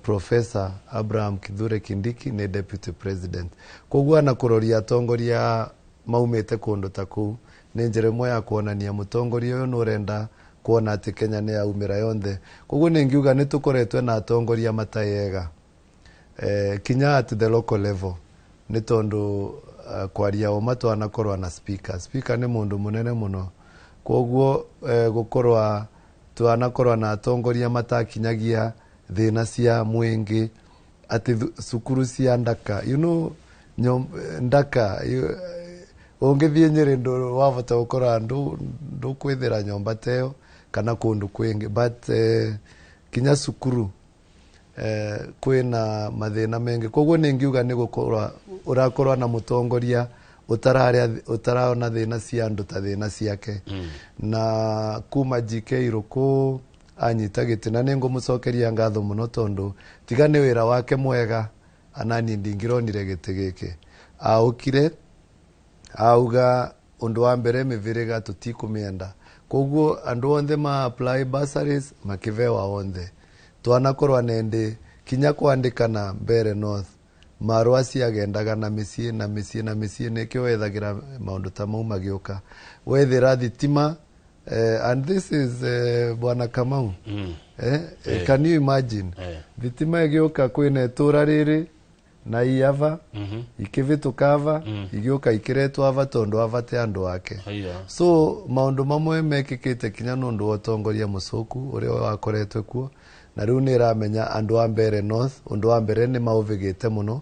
Professor Abraham Kithure Kindiki nĩ deputy president. Koguo ana kũroria atongoria maumĩte kũndũ ta kũu nĩ njĩra ĩmwe ya kuonania mũtongoria ũyũ nĩ ũrenda kuona atĩ Kenya nĩ yaumĩra yonthe. Koguo nĩ ngiuga nĩ tũkoretwo na atongoria matarĩ kinya at the local level, nĩ tondũ kwaria ũma twanakorwa na speaker. Speaker nĩ mũndũ mũnene mũno, koguo gũkorwa Twanakorwa na atongoria matakinyagia thina cia mwingi ati cukuru cia ndaka, you know, ndaka ungithie Nyeri ndu wavota gukora ndukwithira nyomba teo kana kundu kwingi, but kinya cukuru kwina mathina mengi. Koguo ningiuga ni gukorwa urakorwa na mutongoria utaraona thina cia andu ta thina ciake. Na kuma GK Iruku anyita giti na ningumucokeria ngatho muno tondu tiga ni wira wake mwega anani ndingironire giti giki. Aukire auga undu wa mbere miviriga tutikumienda, koguo andu onthe ma apply bursaries makivewa onthe. Twanakorwa nende kinya kwandikana Mbere North marua ciagendaga na mĩciĩ na mĩciĩ na mĩciĩ, nĩkĩo wethagira maũndũ ta mau magĩũka. Wethera thitima, and this is Bwana Kamau. Can you imagine thitima ĩgĩũka kwĩna itũra rĩrĩ na iava ikĩvĩtũka ava igĩũka ikiretwo ava tondũ ava te andũ ake. So maũndũ mamwe mekĩkĩte kinya nũndũ wa ũtongoria mũcũku ũrĩa wakoretwe kuo, na rĩu nĩ ĩramenya andũ a Mbere North ũndũ wa mbere nĩ maũvĩgĩte mũno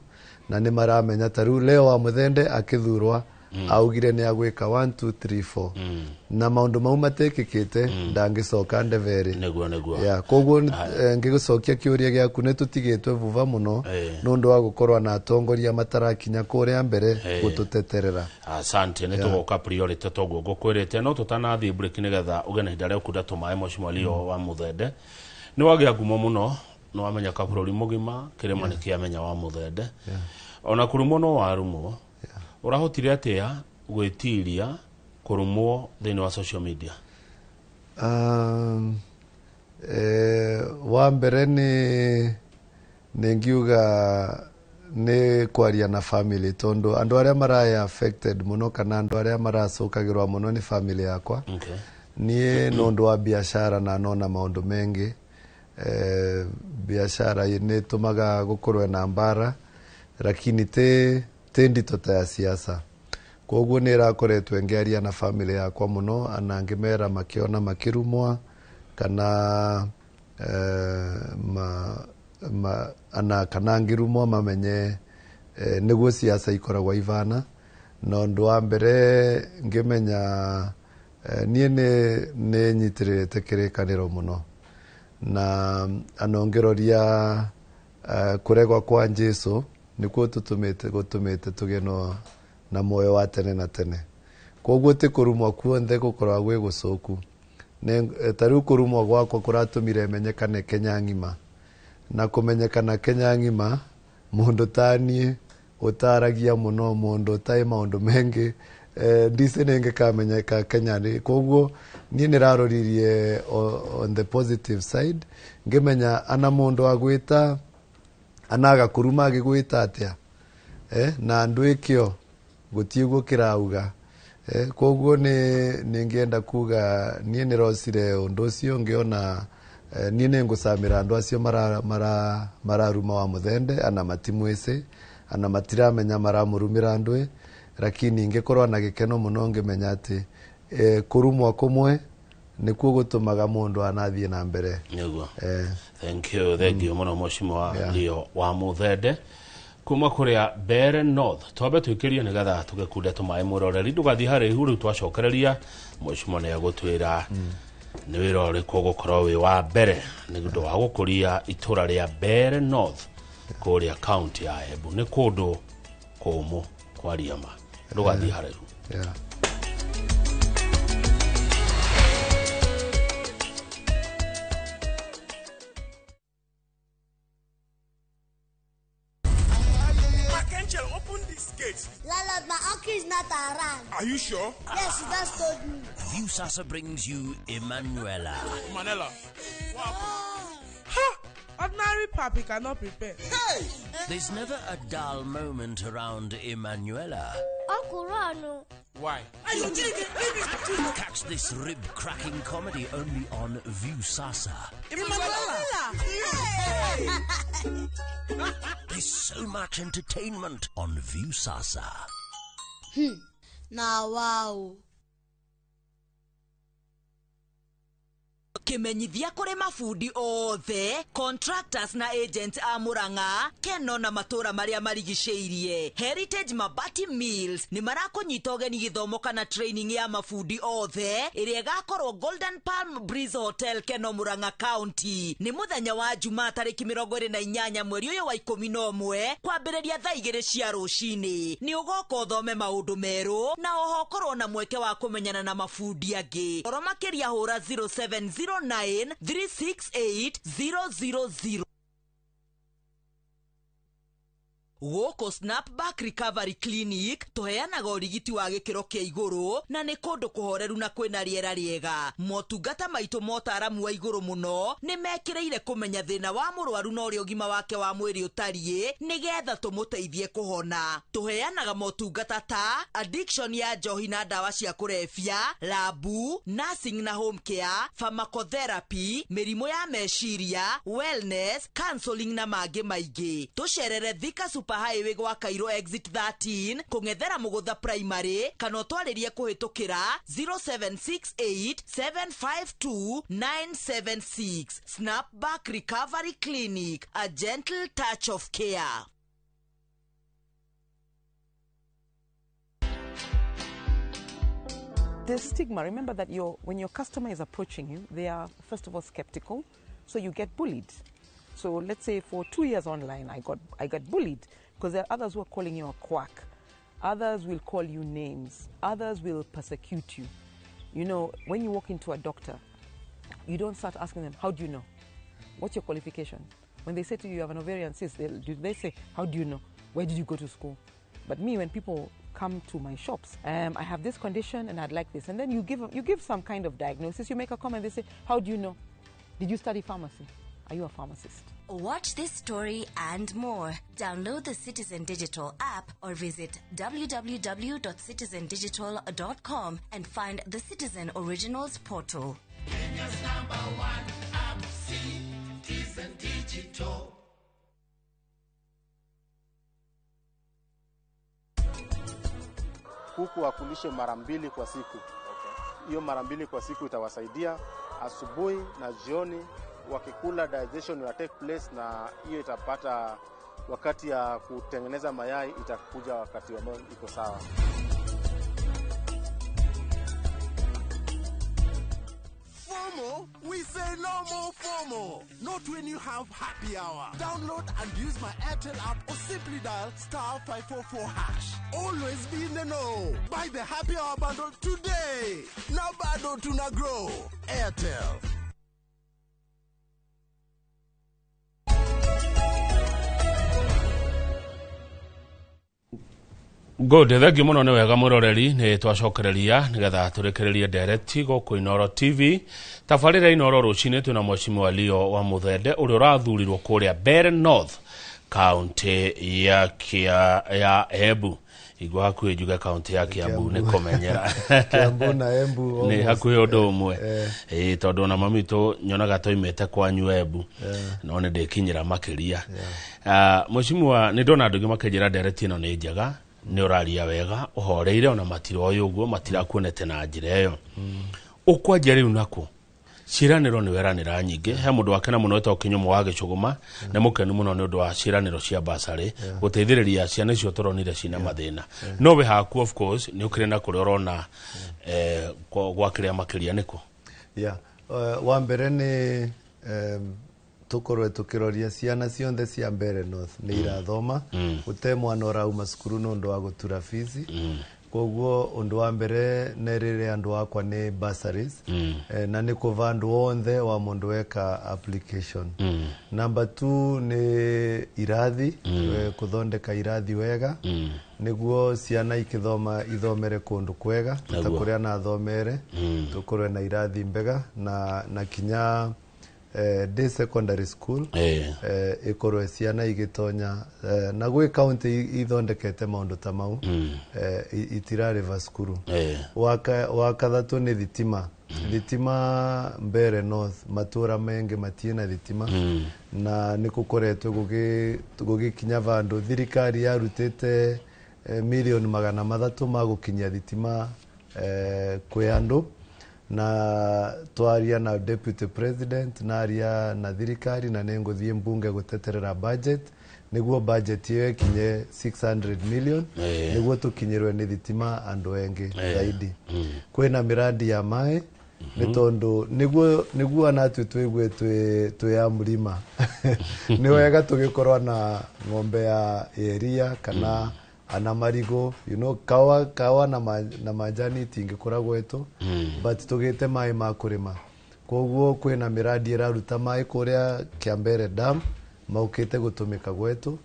na nĩ maramenya ta rĩu Leo wa Muthende akĩthurwa augire nĩ agwĩka 1 2 3 4 na maũndũ mau matekĩkĩte ndangĩcoka ndevere. Nĩguo. Yeah, koguo ngĩgũcokia kĩũria gĩaku nĩ tũtigĩtwe vuva mũno nũndũ wa gũkorwo na atongoria matarakinya kũrĩa mbere gũtũteterera. Asante. Nĩ tũgoka priority toguo ngũkwĩrĩte, no tũtanathiĩ break nĩgetha ũgĩe na ihinda rĩa gũkunda tũmaĩ. Mheshimiwa Leo wa Muthende nĩ wagĩa ngumo mũno, nĩ wamenyeka bũrũri mũgima, kĩrĩma nĩ kĩamenya wa Muthende. Ona kũrumwo no warumwo. Ũrahotire atĩa gwĩtiria kũrumwo thĩinĩ wa social media? Wa mbere nĩ ngiuga nĩ kwaria na family, tondu andu aria maraya affected muno kana andu aria maracukagirwa muno ni family yakwa. Nie nondu wa biashara na nona maundu mengi. Biashara ni tumaga gukorwe na mbara, lakini te ndito ta ya siasa. Koguo ni rakoretwe ngiaria na family yakwa muno, ana ngimera makiona makirumwa kana ana kana ngirumwa mamenye niguo siasa ikoragwo ivana. Na undu wa mbere ngimenya nie ni nyitirite kirikaniro muno, na anongeroria kuregwa kwa Jesu nikuo tutumite gutumite tugie na moyo wa tene na tene. Koguo ti kurumwa kuonthe gukoragwo gwi gucuku. Ta riu kurumwa gwakwa kuratumire menyekane Kenya ng'ima, na kumenyekana Kenya ng'ima mundu tanie utaragia muno, mundu utai maundu mengi, ndici ningikamenyeka Kenya ni. Koguo nie niraroririe on the positive side, ngimenya ana mundu agwita anaga kuruma agigwita atia, na andu ikio gutiguo kirauga. Koguo ningienda kuga nie nirocire undu ucio ngiona nie ningucamira andu acio mararuma wa Muthende, ana matimwisi ana matiramenya maramurumira andu, lakini ingikorwo na gikeno muno ngimenya ati kurumwa kumwe nikuo gutumaga mundu anathie na mbere. Niguo. Thank you, thank you muno Mheshimiwa Leo wa Muthende kuma kuria Mbere North. Twambe twikirie nigetha tugikunda tumaĩ mwiroreri ndugathie haraihu. Riu twacokereria Mheshimiwa nĩ egũtwĩra nĩ wĩra ũrĩkũ ũgũkorwo wĩ wa mbere nĩ ũndũ wa gũkũria itũra rĩa Mbere North kũrĩa county ya Embu. Nĩ kũndũ kũmũ kwaria ma, ndugathie haraihu. Landlord, my uncle is not around. Are you sure? Yes, he just told me. Viusasa brings you Emanuela. Manela. What? Ha! Ordinary papi cannot prepare. Hey! There's never a dull moment around Emanuela. Uncle Ron. Why? Catch this rib-cracking comedy only on Viusasa. Emanuela! There's so much entertainment on Viusasa. Now, wow. Kimenyithia kuri mabundi othe, contractors na agents a Murang'a, Keno na matura maria marigicĩirie. Heritage Mabati Mills nĩ marakũnyita ũgeni gĩthomo kana training ya mabundi othe ĩrĩa ĩgakorwo Golden Palm Breeze Hotel, Keno, Murang'a County. Nĩ mũthenya wa Jumaa tarĩki 28 mweri ũyũ wa 11 kwambĩrĩria thaa 2 cia rũcinĩ. Nĩ ũgoka ũthome maũndũ merũ na oho ũkorwo na mweke wa kũmenyana na mabundi angĩ. Oro makĩria hũra 0709 368 000. Gũkũ Snapback Recovery Clinic tũheanaga ũrigiti wa gĩkĩro kĩa igũrũ na nĩ kũndũ kũhoreru na kwĩna rĩera rĩega. Motungata maitũ motaramu wa igũrũ mũno nĩ mekĩrĩire kũmenya thĩna wa mũrwaru na ũrĩa ũgima wake wa mwĩrĩ ũtariĩ nĩgetha tũmũteithie kũhona. Tũheanaga motungata ta addiction ya njohi na ndawa cia kũrebia, labu, nursing na home care, pharmacotherapy, mĩrimũ ya meciria, wellness, counseling na mangĩ maingĩ. Tũcerere Thika Super Highway gwa Cairo exit 13 kũng'ethera Mũgũtha Primary kana ũtwarĩrie kũhĩtũkĩra 0768 752 976. Snapback Recovery Clinic, a gentle touch of care. The stigma, remember that when your customer is approaching you, they are first of all skeptical, so you get bullied. So let's say for 2 years online, I got bullied because there are others who are calling you a quack. Others will call you names. Others will persecute you. You know, when you walk into a doctor, you don't start asking them, how do you know? What's your qualification? When they say to you, you have an ovarian cyst, they say, how do you know? Where did you go to school? But me, when people come to my shops, I have this condition and I'd like this. And then you give some kind of diagnosis, you make a comment, they say, how do you know? Did you study pharmacy? Are you a pharmacist? Watch this story and more. Download the Citizen Digital app or visit www.citizendigital.com and find the Citizen Originals portal. Kenya's number one app, Citizen Digital. Kuku wakulishe mara mbili kwa siku. Hiyo mara mbili kwa siku itawasaidia asubuhi na jioni. Wakikula, digestion will take place, na hiyo itapata wakati ya kutengeneza mayai itakuja wakati ambao iko sawa. FOMO? We say no more FOMO. Not when you have happy hour. Download and use my Airtel app or simply dial *544#. Always be in the know. Buy the happy hour bundle today. Now bado tuna grow. Airtel. Good, thank you muno nĩ wega mwĩroreri nĩ twacokereria nĩgetha tũrĩkĩrĩrie ndereti gũkũ Inooro TV. Tabarĩra Inooro rũcinĩ twĩna Mheshimiwa Leo wa Muthende ũrĩa ũrathurirwo kũrĩa Mbeere North kaunti ya Embu. Igua hakuhĩ njuge kaunti ya Kiambu nĩ kũmenyera. Kiambu na Embu nĩ hakuhĩ ũndũ ũmwe. Tondũ ona mami witũ nyonaga twaimĩte kwanyu Embu no nĩ ndĩkinyĩra makĩria. Mheshimiwa, nĩ ndona andũ aingĩ makĩnjĩra ndereti ĩno nĩ njega, nĩ ũraria wega, ũhoreire ona matiroĩ ũguo, matirakuonete na njĩra ĩyo. Ũkwanjia rĩu nakuo ciĩranĩro nĩ weranĩra nyingĩ. He mũndũ wakena mũno wĩtagwo Kĩnyũmũ wa Gĩcũgũma, nĩ mũkenu mũno nĩ ũndũ wa ciĩranĩro cia basarĩ gũteithĩrĩria ciana icio tũronire cina mathĩna. No wĩ haku of course nĩ ũkĩrĩ na kũrĩa ũrona gwa kĩrĩa makĩria nĩkũ? Yeah. Wa mbere nĩ tukorwe tukiroria ciana cionthe cia Mbeere North nĩ irathoma, gũte mwana ũrauma cukuru nĩ ũndũ wa gũtura fees. Koguo ũndũ wa mbere nĩ rĩrĩa andũ akwa nĩ bursaries, na nĩ kũva andũ onthe wa mũndũ weka application. Number 2 nĩ irathi, kũthondeka irathi wega nĩguo ciana ikĩthoma ithomere kũndũ kwega ta kũrĩa nathomere, tũkorwe na irathi mbega na kinya day secondary school ikorwe ciana igitonya na gwi county ithondekete maundu ta mau itirarĩva cukuru. Wa kathatũ nĩ thitima. Thitima Mbeere North matura mengi matiĩ thitima na nĩ gũkoretwo gũgĩkinya vandũ thirikari yarutĩte milioni 300 ma gũkinyia thitima kwĩ andũ Na twaria na deputy president, naria na thirikari, na nĩngũthiĩ mbunge gũteterera budget nĩguo budget ĩyo ĩkinye 600 million, nĩguo tũkinyĩrwe nĩ thitima andũ engĩ zaidi. Kwĩna miradi ya maĩ, nĩ tondũ nĩguo anatue twigue twĩ ya mlima, nĩ wega tũgĩkorwo na ng'ombe ya ĩria kana ana marigo, kawa na majani itingĩkũra gwetũ, but tũgĩte maĩ ma kũrĩma. Koguo kwĩna miradi ĩraruta maĩ kũrĩa Kiambere Dam maukĩte gũtũmĩka gwetũ,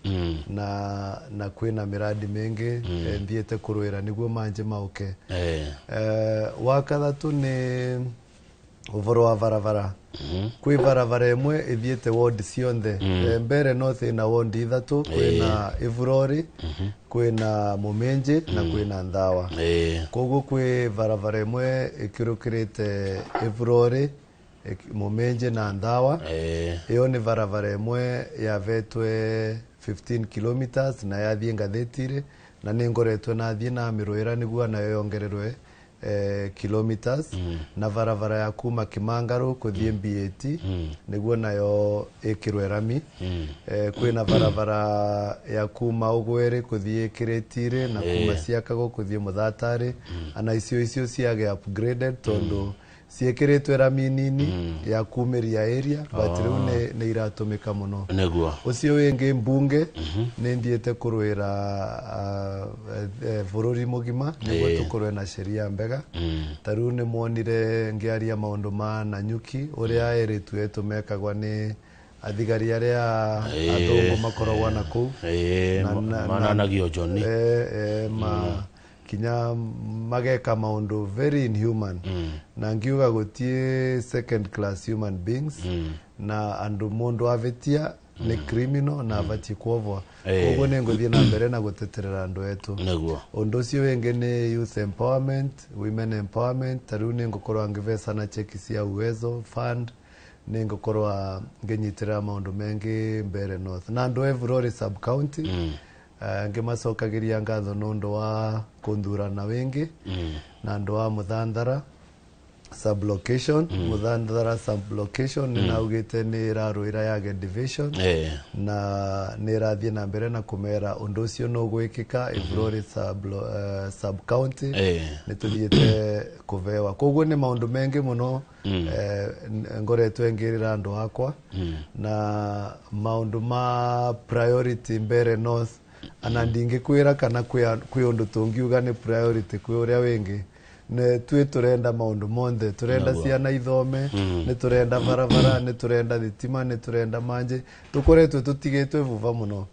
na kwĩna miradi mĩingĩ thiĩte kũrũĩra nĩguo manjĩ mauke. Wa kathatũ nĩ ũboro wa barabara. Kwĩ barabara ĩmwe ĩthiĩte ward cionthe. Mbere North ĩna ward ithatũ, kwĩna Ivurori, kwĩna Mũminji na kwĩna Nthawa. Koguo kwĩ barabara ĩmwe ĩkĩrũkĩrĩte Ivurori, Mũminji na Nthawa. Ĩyo nĩ barabara ĩmwe yavetwe 15 kilometers na yathiĩ ngathĩti-rĩ, na nĩ ngoretwo nathiĩ na mĩrũĩra nĩguo nayo yongererwe kilometers, na barabara ya kuma Kimangaru kũthiĩ BAT nĩguo nayo ĩkĩrwe rami. Kwĩna barabara ya kuma Ũgwĩrĩ kũthiĩ Kĩrĩtirĩ na kuma Ciakago kũthiĩ Mũthatarĩ, ana icio ciage upgraded tondũ ciĩkĩrĩtwe rami nini ya kumĩria area, but rĩu nĩ iratũmĩka mũno. Ũcio wĩngĩ mbunge nĩ thiĩte kũrũĩra bũrũri mũgima nĩguo tũkorwe na sheria mbega. Ta rĩu nĩ muonire ngĩaria maũndũ ma Nanyuki ũrĩa erĩtu etu mekagwa nĩ athigari arĩa athũngũ makoragwo na kũu. Mananagio Johnny. Ma kinya mageka maundu very inhuman, na ngiuga gutie second class human beings, na andu mundu avitia ni criminal na abatie kuovwa. Koguo nĩ ngũthiĩ na mbere na gũteterera andũ etu. Ũndũ ũcio wĩngĩ nĩ youth empowerment, women empowerment. Ta rĩu nĩ ngũkorwo ngĩbeca na cheki cia Uwezo Fund, nĩ ngũkorwo ngĩnyitĩrĩra maũndũ mengĩ Mbeere North na andũ a Evurore sub county. Ngĩmacokagĩria ngatho nĩ ũndũ wa kũnthurana wĩngĩ, na andũ a Mũthanthara sublocation. Mũthanthara sublocation nĩ naugĩte nĩ ĩrarũĩra yage division, na nĩ ĩrathiĩ na mbere na kũmera ũndũ ũcio no gwĩkĩka Evurore sub county nĩ tũthiĩte kũbewa. Koguo nĩ maũndũ mengĩ mũno ngoretwo ngĩrĩra andũ akwa, na maũndũ ma priority Mbeere North ana ndingĩkwĩra kana kwĩ ũndũ tũngiuga nĩ priority kwĩ ũrĩa wĩngĩ. Nĩ twĩ tũrenda maũndũ monthe, tũrenda ciana ithome, nĩ tũrenda barabara, nĩ tũrenda thitima, nĩ tũrenda manjĩ, tũkoretwo tũtigĩtwe vuva mũno.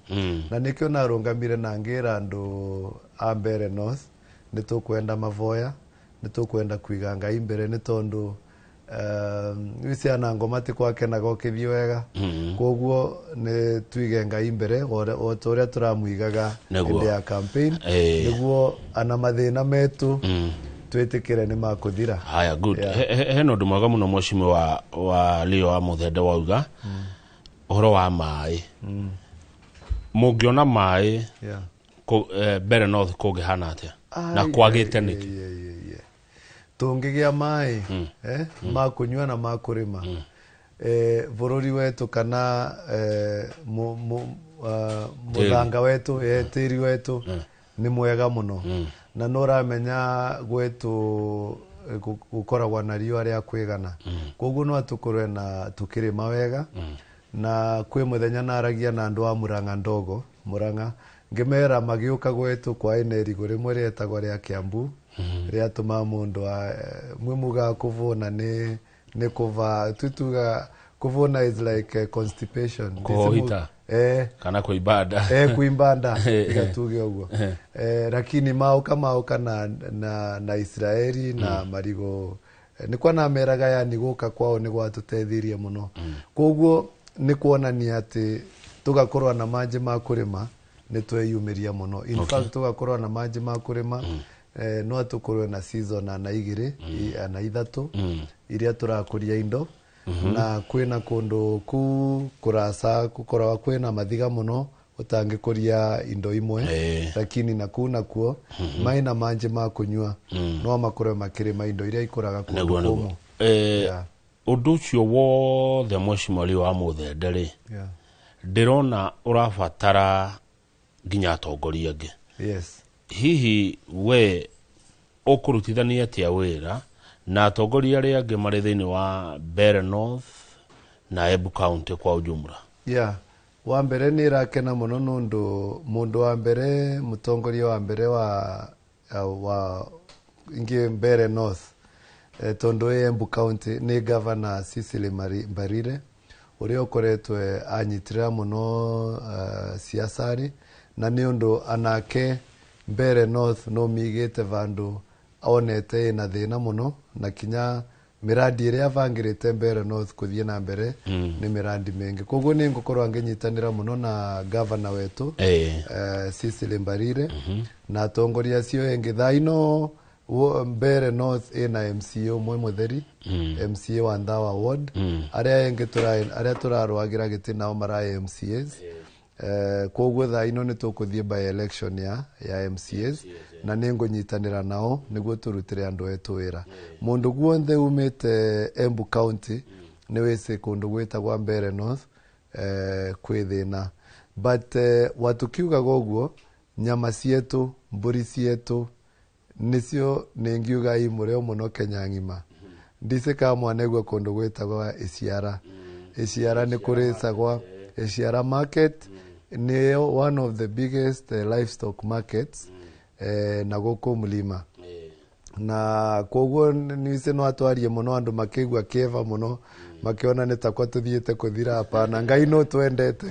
Na nĩkĩo narũngamire na ngĩra andũ a Mbeere North nĩ tũkwenda mavoya, nĩ tũkwenda kũiga Ngai mbere, nĩ tondũ ciana ngoma ti kwakenaga ũkĩthiĩ wega. Koguo nĩ tuige Ngai mbere o ta ũrĩa tũramũigaga hĩndĩ ya campaign, nĩguo ana mathĩna metu twĩtĩkĩre nĩ makũthira. Haya, good. Hena ũndũ mwega mũno mheshimiwa wa Leo wa Muthende wauga ũhoro wa maĩ. Mũngĩona maĩ Mbeere North kũngĩhana atĩa na kwagĩte nĩkĩ? Tũngĩgĩa maĩ ma kũnyua na ma kũrĩma, bũrũri wetu kana mũthanga wetu, tĩri wetu nĩ mwega mũno. Na nĩ ũramenya gwetu gũkoragwo na riũa rĩa kwĩgana, koguo no tũkorwe na tũkĩrĩma wega. Na kwĩ mũthenya naragia na andũ a Murang'a ndogo Murang'a, ngĩmera magĩũka gwetu kwaĩ na irigũ rĩmwe rĩetagwo rĩa Kiambu, rĩatũma mũndũ mwĩ mugaga kũvũna nĩ kũva tutuga kũvũna is like constipation, kũhita kana kuimbanda, kuimbanda igatuge ũguo. Lakini mauka na Israeli na marigo nĩ na meraga yani gũka kwao nĩ gwatũteithirie mũno. Koguo nĩ kuonania atĩ tũgakorwo na manjĩ ma kũrĩma nĩ tweyumĩria mũno. In fact tũgakorwo na manjĩ ma kũrĩma, no tũkorwo na season ana igĩrĩ ana ithatũ iria tũrakũria indo, na kwĩna kũndũ ku kũrasa gũkoragwo kwĩna mathiga mũno utangikuria indo imwe lakini naku nakuo mai na manje ma kunyua no makorwe makirima indo iria ikuraga kundu kumu. Undu ucio wothe mheshimiwa wa Muthende ri ndirona urabatara nginya atongoria angi. Yes. Hihi we ukurutithania atia wira na atongoria aria angi mari thiini wa Mbeere North na Embu County kwa ujumla? Yeah. Wa mbere ni irakena muno nundu mundu wa mbere mutongoria wa mbere wa ingi Mbeere North tondu Embu County ni Governor Cecily Mbarire uria ukoretwe anyitira muno siasari na ni undu anake Mbeere North no migite vandu onete na thina muno na kinya miradi iria avangirite Mbeere North kuthie na mbere ni miradi mingi. Koguo ni ngukorwo nginyitanira muno na governor wetu Cecily Mbarire na atongoria acio engi. Thaa ino Mbeere North ina MCA umwe mutheri, MCA wa Ndawa Ward, aria engi aria turarwagira giti nao marai MCAs. Koguo thaa ino ni tukuthie by election ya MCAs na ningunyitanira nao niguo turutire andu etu wira. Mundu guonthe umite Embu County ni wisi kundu gwitagwa Mbeere North kwi thina, but watukiugaga uguo nyama cietu mburi cietu nicio ningiuga imureo muno Kenya ng'ima. Ndise ka mwanegwa kundu gwitagwa Iciara. Iciara ni kuricagwa Iciara market ni one of the biggest livestock markets na guku mulima. Na koguo nise no atwarie muno andu makigua kieva muno makiona ni takwa tuthiite kuthira. Hapana, Ngai no twendete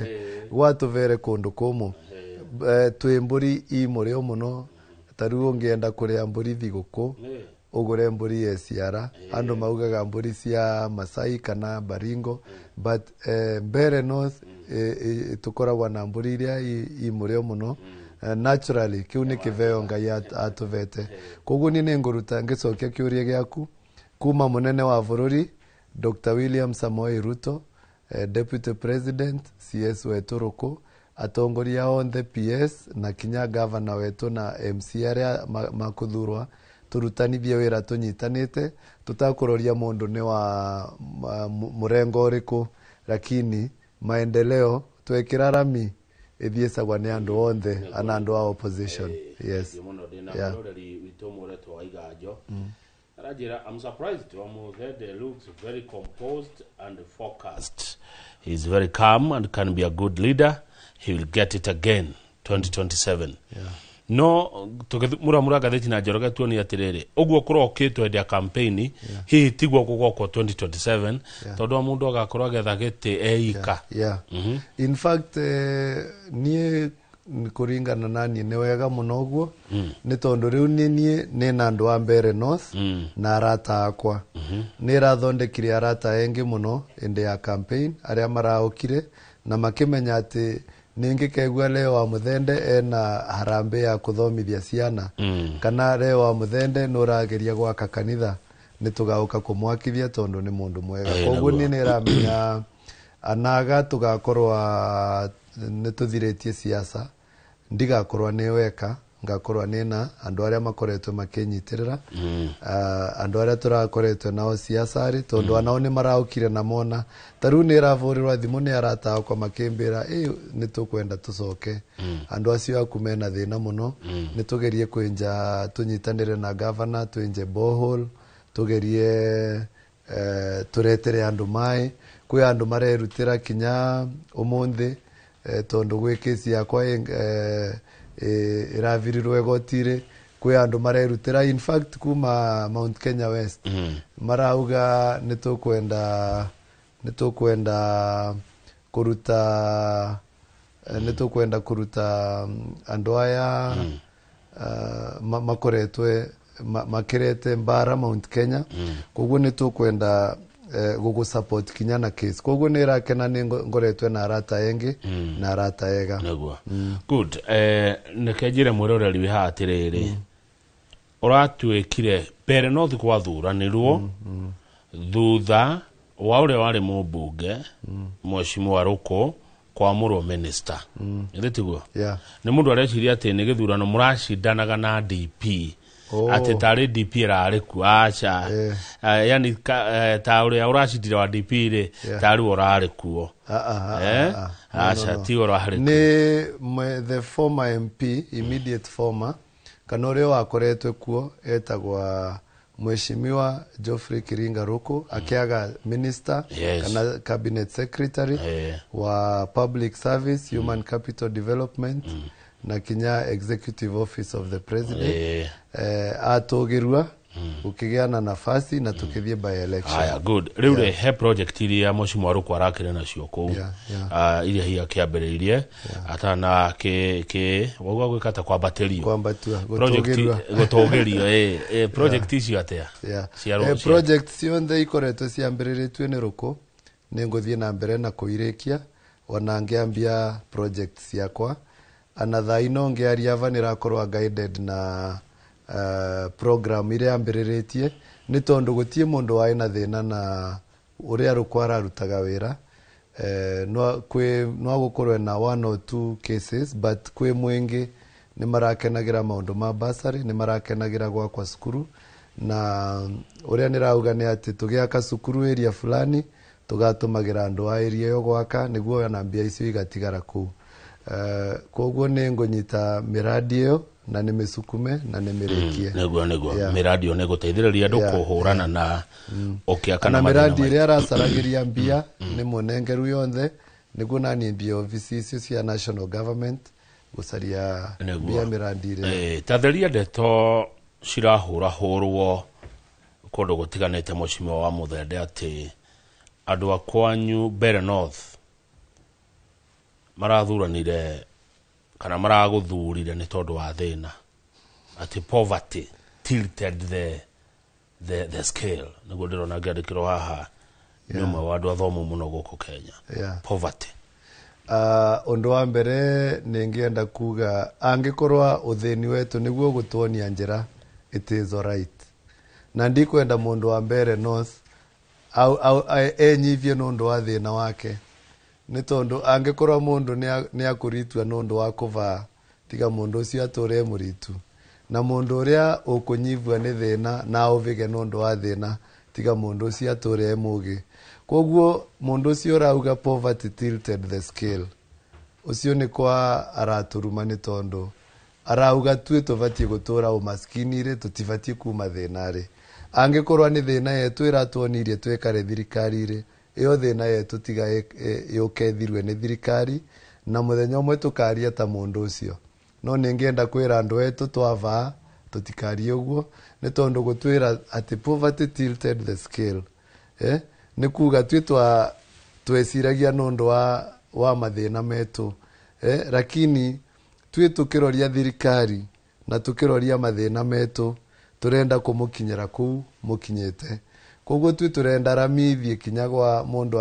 gwatuvere kundu kumu. Twi mburi imureo muno. Taru ungienda kuria mburi thiguku ugure mburi ya Ciara. Andu maugaga mburi cia Masai kana Baringo, but Mbeere North tukoragwa na mburi iria imureo muno naturally. Kiu ni kiveo Ngai atuvete. Koguo ni ninguruta ngicokia kiuria giaku kuma munene wa bururi Dr. William Samoei Ruto, Deputy President CS wetu Ruku, atongoria onthe PS na kinya governor wetu na MC aria makuthurwa turutanithie wira tunyitanite tutakuroria mundu ni wa murengo uriku, lakini maendeleo twekira rami ithiecagwa ni andu onthe ana andu a opposition. Yes. Yeah. I'm surprised Muthende looks very composed and focused. He's very calm and can be a good leader. He will get it again 2027. Yeah. No muramura gatheti na Njoroge tuoni atiriri uguo kurokitwo hindi ya campaign hihi tiguo gugokwo 2027 tondu mundu agakorwo agetha giti eika. Yeah. In fact nie kuringana nani ni wega muno uguo ni tondu riu nie ni na andu a Mbeere North na arata akwa ni rathondekire arata engi muno hindi ya campaign aria maraukire na makimenya ati ningikegua leo wa Muthende ena harambe ya kuthomithia ciana kana leo wa Muthende nurageria gwaka kanitha nitugauka kumwakithia tondu ni mundu mwega. Koguo ni niramenya anaga tugakorwa nituthiritie siasa ndigakorwa ni weka ngakorwa nina andu aria makoretwo makinyitirira andu aria turakoretwo nao siasa tondu anao ni maraukire na mona taru ni ravurirwa thimu ni arata akwa makimbira nitukwenda tucoke andu acio aku mena thina muno nitugerie kwinja tunyitanire na governor twinje borehole tugerie turetere andu mai kwi andu marerutira kinya umuthi tondu gwi kesi yakwa iravirirwe gotire kwi andu marerutira in fact kuma Mount Kenya West marauga nitukwenda kuruta nitukwenda kuruta andu aya makoretwe makirete mbara Mount Kenya koguo nitukwenda gugu support kinya na case koguo ni rakena ni ngoretwe na arata engi na arata ega niguo. Good. Nekenjire mwiroreri wi haha atiriri uratuikire Mbeere North kwathuranirwo thutha wa uria wari mumbunge Mheshimiwa Ruku Kwamũrwo minister. Ĩthĩ tiguo? Yeah. Nĩ mũndũ areciria atĩ nĩ gĩthurano mũracindanaga na DP. Oh. Atĩ tarĩ DP ĩrarĩ kuo, aca. Yani ta ũrĩa ũracindire wa DP rĩ, tarĩ we ũrarĩ kuo. Ah, ah, ah, Eh? ah, ah. No, Aca, no, no. tiwe ũrarĩ kuo. Nĩ the former MP, immediate former, kana ũrĩa wakoretwe kuo etagwa Mheshimiwa Geoffrey Kiringa Ruku, akiaga minister kana cabinet secretary wa public service, human capital development na kinya executive office of the president. Atũgĩrua gũkĩgĩa na nafasi na tũkĩthiĩ by election. Haya, good. Rĩu rĩ, he project iria Mheshimiwa Ruku arakĩrĩ nacio kũu, iria hihi akĩambĩrĩirie atana kĩ wauga gwĩka ta kwambatĩrio. Kwambatua, Project- gũtũgĩrua. gũtũgĩrio, project icio atĩa? Cia Project ciothe ikoretwo ciambĩrĩrĩtio nĩ Ruku nĩ ngũthiĩ na mbere na kũirĩkia, ona ngĩambia project ciakwa. Ana thaa ino ngĩaria ava nĩrakorwo guided na program iria yambĩrĩrĩtie, nĩ tondũ gũtiĩ mũndũ warĩ na thĩna na ũrĩa Ruku ararutaga wĩra. No gũkorwo na one or two cases, but kwĩ mwĩngĩ nĩ marakenagĩra maũndũ ma bursary, nĩ marakenagĩra gwakwa cukuru, na ũrĩa nĩrauga nĩ atĩ tũgĩaka cukuru area fulani tũgatũmagĩra andũ a area ĩyo gwaka nĩguo ona mbia icio igatigara kũu. Koguo nĩ ngũnyita mĩradi ĩyo na nĩ mĩsukume na nĩ mĩrĩkie. Nĩguo mĩradi ĩyo nĩ gũteithĩrĩria andũ kũhũrana na ũkĩa kana Kana mathĩna mĩradi maingĩ. ĩrĩa aracaragĩria mbia nĩ mũnengeru yonthe nĩguo naniĩ mbia obici icio cia national government gũcaria mbia mĩradi ĩrĩa. Ta theria ndeto cirahũrahũrwo kũndũ gũtiganĩte, Mheshimiwa wa Muthende, atĩ andũ a kwanyu Mbeere North marathuranire kana maragũthurire nĩ tondũ wa thĩna, atĩ poverty tilted the scale, nĩguo ndĩrona ngĩandĩkĩrwo haha nĩ ũmwe wa andũ athomu mũno gũkũ Kenya. Poverty. Ũndũ wa mbere nĩ ngĩenda kuga angĩkorwo ũthĩni wetu nĩguo gũtuonia njĩra, it is alright. Na ndikwenda mũndũ wa Mbeere North enyivie nĩ ũndũ wa thĩna wake, nĩ tondũ angĩkorwo mũndũ nĩ akũritua nĩ ũndũ wa kũvaa, tiga mũndũ ũcio atũre e mũritu, na mũndũ ũrĩa ũkũnyivua nĩ thĩna na ũvĩge nĩ ũndũ wa thĩna, tiga mũndũ ũcio atũre e mũgĩ. Koguo mũndũ ũcio ũrauga poverty tilted the scale, ũcio nĩ kwa aratũruma, nĩ tondũ arauga tuĩ tũbatiĩ gũtũra ũmaskini rĩ, tũtibatiĩ kuma thĩna rĩ. Angĩkorwo nĩ thĩna yetu ĩratuonirie twĩkare thirikari rĩ, ĩyo thĩna yetu tiga yũkethirwe nĩ thirikari, na mũthenya ũmwe tũkaria ta mũndũ ũcio. No nĩngĩenda kwĩra andũ etu twavaa tũtikarie ũguo, nĩ tondũ gũtwĩra atĩ poverty tilted the scale, nĩ kuga tuĩ tweciragia nĩ ũndũ wa mathĩna metu, lakini tuĩ tũkĩroria thirikari na tũkĩroria mathĩna metu tũrenda kũmũkinyĩra kũu mũkinyĩte. Koguo tuĩ tũrenda rami ithiĩ kinya gwa mũndũ,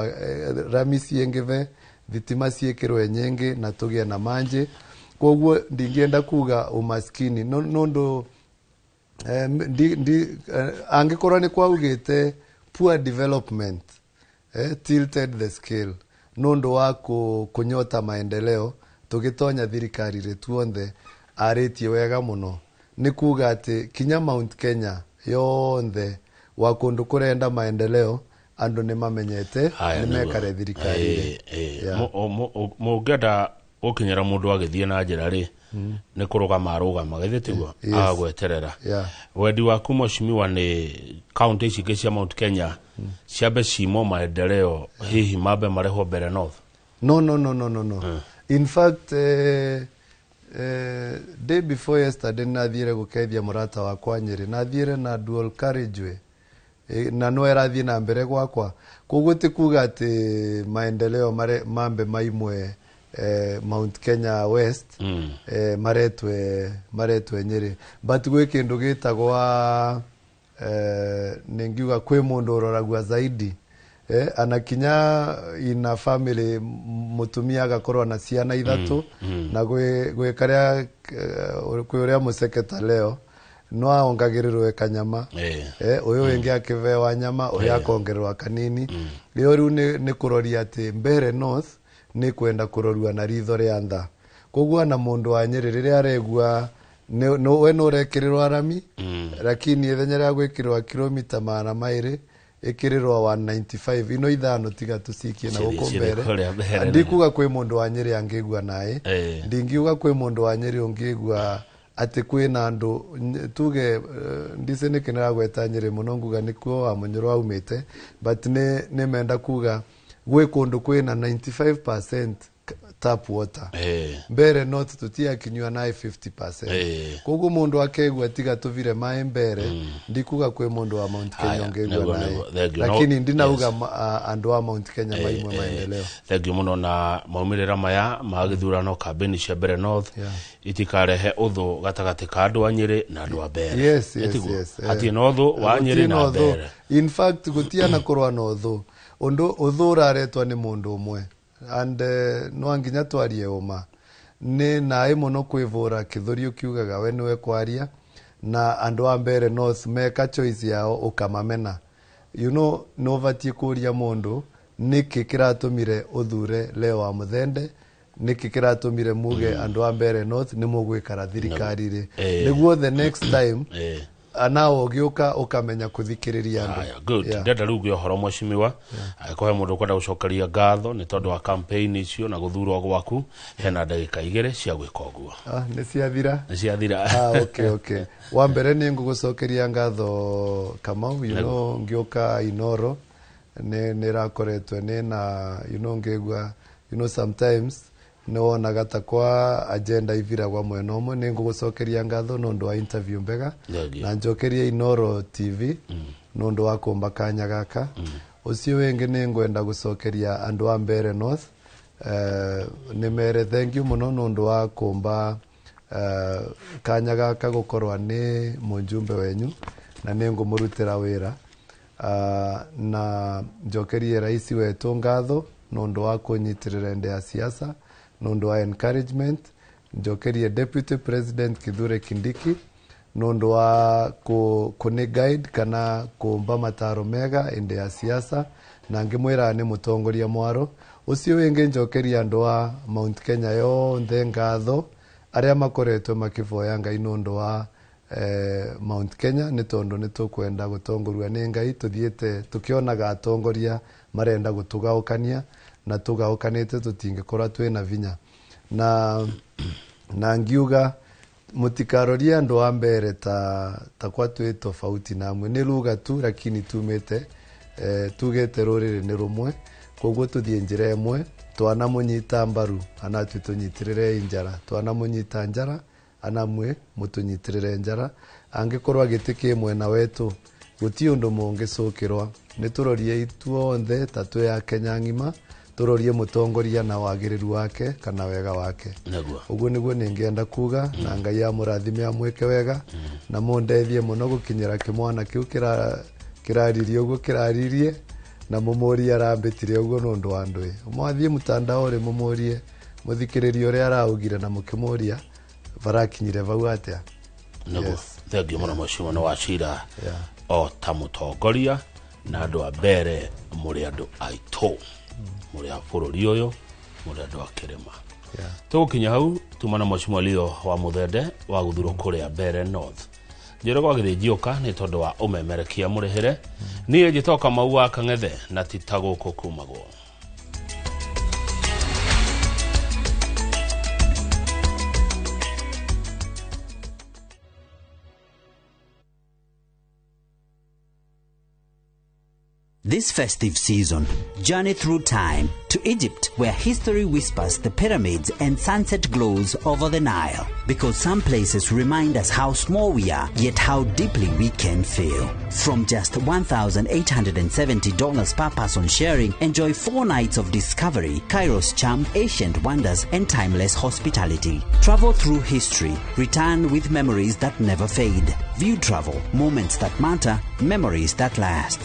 rami ciĩngĩve, thitima ciĩkĩrwe nyingĩ na tũgĩe na manjĩ. Koguo ndingĩenda kuga umaskini nũndũ angĩkorwo nĩ kwaugĩte poor development tilted the scale nũndũ wa kũnyota maendeleo, tũgĩtonya thirikari rĩ tuonthe arĩtie wega mũno, nĩ kuga atĩ kinya Mount Kenya yonthe wa kũndũ kũrenda maendeleo andũ nĩ mamenyete nĩ mekare thirikari rĩ. Mũngĩenda gũkinyĩra mũndũ agĩthiĩ na njĩra rĩ, nĩ kũrũgama arũgama, githĩ tiguo? Agagweterera. Wendi waku Mheshimiwa nĩ kaunti ici ingĩ cia Mount Kenya ciambe cimo maendeleo, hihi mambe marehwo Mbeere North? No, no, no, no, no, no. In fact, day before yesterday nathiire gũkeithia mũrata wakwa Nyĩrĩ, nathiire na dual carriageway, na no ĩrathiĩ na mbere gwakwa. Koguo ti kuga atĩ maendeleo mambe maimwe Mount Kenya West, maretwe Nyĩrĩ, but gwĩ kĩndũ gĩtagwa ningiuga kwĩ mũndũ ũroragua zaidi, anakinya ina family mũtumia agakorwo na ciana ithatũ, na gwĩ karĩa kwĩ ũrĩa mũceke leo no aongagĩrĩrwe kanyama, ũyũ wĩngĩ akĩvewa nyama, ũrĩa akongererwa kanini. Ĩyo rĩu nĩ kũroria atĩ Mbeere North Nĩ kwenda kũrorua na ritho rĩa ntha. Koguo na mũndũ wa Nyĩrĩ rĩrĩa aregua we nĩ ũrekĩrĩrwo arami, lakini ithenya rĩa gwĩkĩrwo kilomita 200 ĩkĩrĩrwo 195 ino 5 tiga tũcikie na gũkũ mbere. Ndikuga kwĩ mũndũ wa Nyĩrĩ angĩigua naĩ, ndingiuga kwĩ mũndũ wa Nyĩrĩ ũngĩigua atĩ kwĩna andũ tuge ndice nĩkĩ nĩragweta Nyĩrĩ mũno nguga nĩkuo wa Mũnyũrũ aumĩte, but nĩ menda kuga gwĩ kũndũ kwĩna 95% tap water. Mbere not tutiakinyua naĩ 50%. Koguo mũndũ akegua tiga tũvire maĩ mbere, ndikuga kwĩ mũndũ wa Mount Kenya ũngĩigua naĩ, lakini ndinauga andũ a Mount Kenya maimwe maendeleo. Thank you mũno. Na maumĩrĩra maya ma gĩthurano kambĩni cia Mbere North itikarehe ũthũ gatagatĩ ka andũ a Nyĩrĩ na andũ a Mbere. Yes, yes, yes. Hatirĩ na ũthũ wa Nyĩrĩ na Mbere. In fact gũtiana kũrũa na ũthũ. Ũndũ ũthũ ũraretwo nĩ mũndũ ũmwe. And no nginya twarie ũma nĩ naĩ mũno kwĩvũra kĩthũri ũkiugaga we nĩwe kwaria na andũ a Mbere North meka choice yao ũkamamena. You know, no ũbatiĩ kũria mũndũ nĩkĩ kĩratũmire ũthure Leo wa Mũthende, nĩkĩ kĩratũmire muge andũ a Mbere North nĩ mũgwĩkara thirikari rĩ, nĩguo the next time anawo ũgĩũka ũkamenya kũthikĩrĩria andũ. Good. Ndenda rĩu ngĩe ũhoro mheshimiwa, angĩkorwo he mũndũ ũkwenda gũcokeria ngatho nĩ tondũ wa campaign icio na gũthurwo gwaku, hena ndagĩka 2 cia gwĩka ũguo. Nĩ ciathira? Nĩ ciathira. Okay, okay. Wa mbere nĩ ngũgũcokeria ngatho Kamau, you know, ngĩũka Inoro nĩ nĩrakoretwo nĩ na you know ngĩigua, you know, sometimes nĩ wonaga ta kwa agenda iviragwa mwena ũmwe. Nĩ ngũgũcokeria ngatho nĩ ũndũ wa interview mbega, na njokerie Inoro TV nĩ ũndũ wa kũmba kanya gaka. Ũcio wĩngĩ nĩ ngwenda gũcokeria andũ a Mbere North, nĩ mere thank you mũno nĩ ũndũ wa kũmba kanya gaka gũkorwa nĩ mũjumbe wenyu na nĩ ngũmũrutĩra wĩra. Na njokerie raisi wetu ngatho nĩ ũndũ wa kũnyitĩrĩra ende ya siasa, nĩ ũndũ wa encouragement. Njokerie Deputy President Kithure Kindiki nĩ ũndũ wa kũnĩ guide kana kũmba mataro mega ende ya siasa, na ngĩmwĩra nĩ mũtongoria mwaro. Ũcio wĩngĩ njokerie andũ a Mount Kenya yonthe ngatho arĩa makoretwo makĩvoya Ngai nĩ ũndũ wa Mount Kenya, nĩ tondũ nĩ tũkwenda gũtongoria nĩ Ngai. Tũthiĩte tũkĩonaga atongoria marenda gũtũgaũkania na tũgaũkanĩte tũtingĩkorwo twĩna vinya. Na ngiuga mũtikarorie andũ a Mbere ta kwa twĩ tofauti namwe, nĩ ruga tu lakini tumĩte tugĩte rũrĩrĩ nĩ rũmwe, koguo tũthiĩ njĩra ĩmwe. Twanamũnyita mbaru anatwĩ tũnyitĩrĩre njara, twanamũnyita njara anamwe mũtũnyitĩrĩre njara. Angĩkorwo gĩtĩ kĩ mwena wetu gũtirĩ ũndũ mũngĩcũkĩrwa. Nĩ tũrorie ituothe ta twĩ a Kenya ng'ima, tũrorie mũtongoria na wagĩrĩru wake kana wega wake. Ũguo nĩguo nĩngĩenda kuga, na Ngai amũrathime amwĩke wega na mũndeithie mũno gũkinyĩra kĩmwana kĩu kĩraririe ũguo kĩraririe, na mũmũrie arambĩtire ũguo nĩ ũndũ wa ndũĩ. Mwathiĩ mtandao rĩ mũmũrie mũthikĩrĩrie ũrĩa araugire na mũkĩmũria barakinyire vau atĩa. Nĩguo. Thank you mũno mheshimiwa nĩ Wachira o ta mũtongoria na andũ a Mbere mũrĩ andũ aitũ, mũrĩ a bũrũri ũyũ, mũrĩ andũ a kĩrĩma. Tũgũkinya hau tuma na mheshimiwa Leo wa Mũthende wa gũthurwo kũrĩa Mbere North. Njoroge wa Gĩthĩnji ũka nĩ tondũ wa ũmemerekia mũrĩhĩre. Niĩ njĩtagwo Kamau wa Kang'ethe na ti ta gũkũ kumagwo. This festive season, journey through time to Egypt, where history whispers the pyramids and sunset glows over the Nile. Because some places remind us how small we are, yet how deeply we can feel. From just $1,870 per person sharing, enjoy 4 nights of discovery, Cairo's charm, ancient wonders, and timeless hospitality. Travel through history, return with memories that never fade. View travel, moments that matter, memories that last.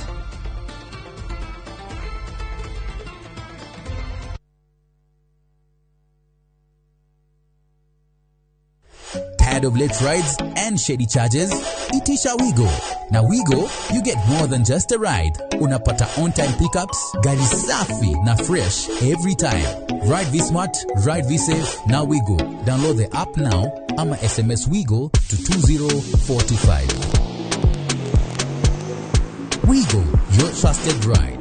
Tired of late rides and shady charges? Itisha Wigo. Na Wigo, you get more than just a ride. Unapata on-time pickups, gari safi na fresh every time. Ride V Smart, ride V Safe, na Wigo. Download the app now ama SMS Wigo to 20425. Wigo, your trusted ride.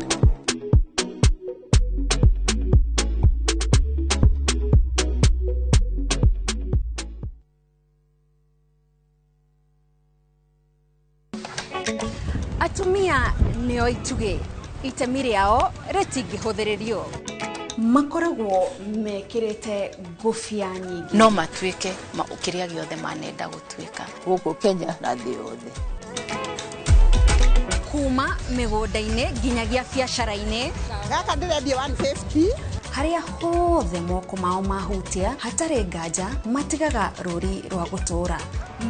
Atumia nĩo itugĩ, itemi rĩao rĩtingĩhũthĩrĩrio. Makoragwo mekĩrĩte ngũbia nyingĩ. No matuĩke kĩrĩa gĩothe manenda gũtuĩka. Gũkũ Kenya na thĩ yothe. Kuma mĩgũnda-inĩ nginyagia biacara-inĩ. Gaka ndĩrendia 150. Harĩa hothe moko mao mahutia hatarĩ nganja matigaga rũri rwa gũtũũra.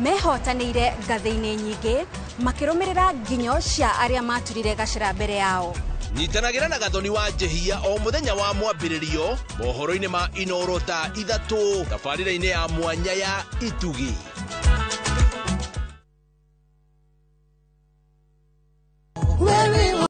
Mehotanĩire ngathĩ-inĩ nyingĩ makĩrũmĩrĩra nginyo cia arĩa maturire gacĩra mbere yao. Nyitanagĩra na Gathoni wa Njehia o mũthenya wa mwambĩrĩrio mohoro-inĩ ma Inoro thaa 3 tabarĩra-inĩ ya mwanya ya Itugi.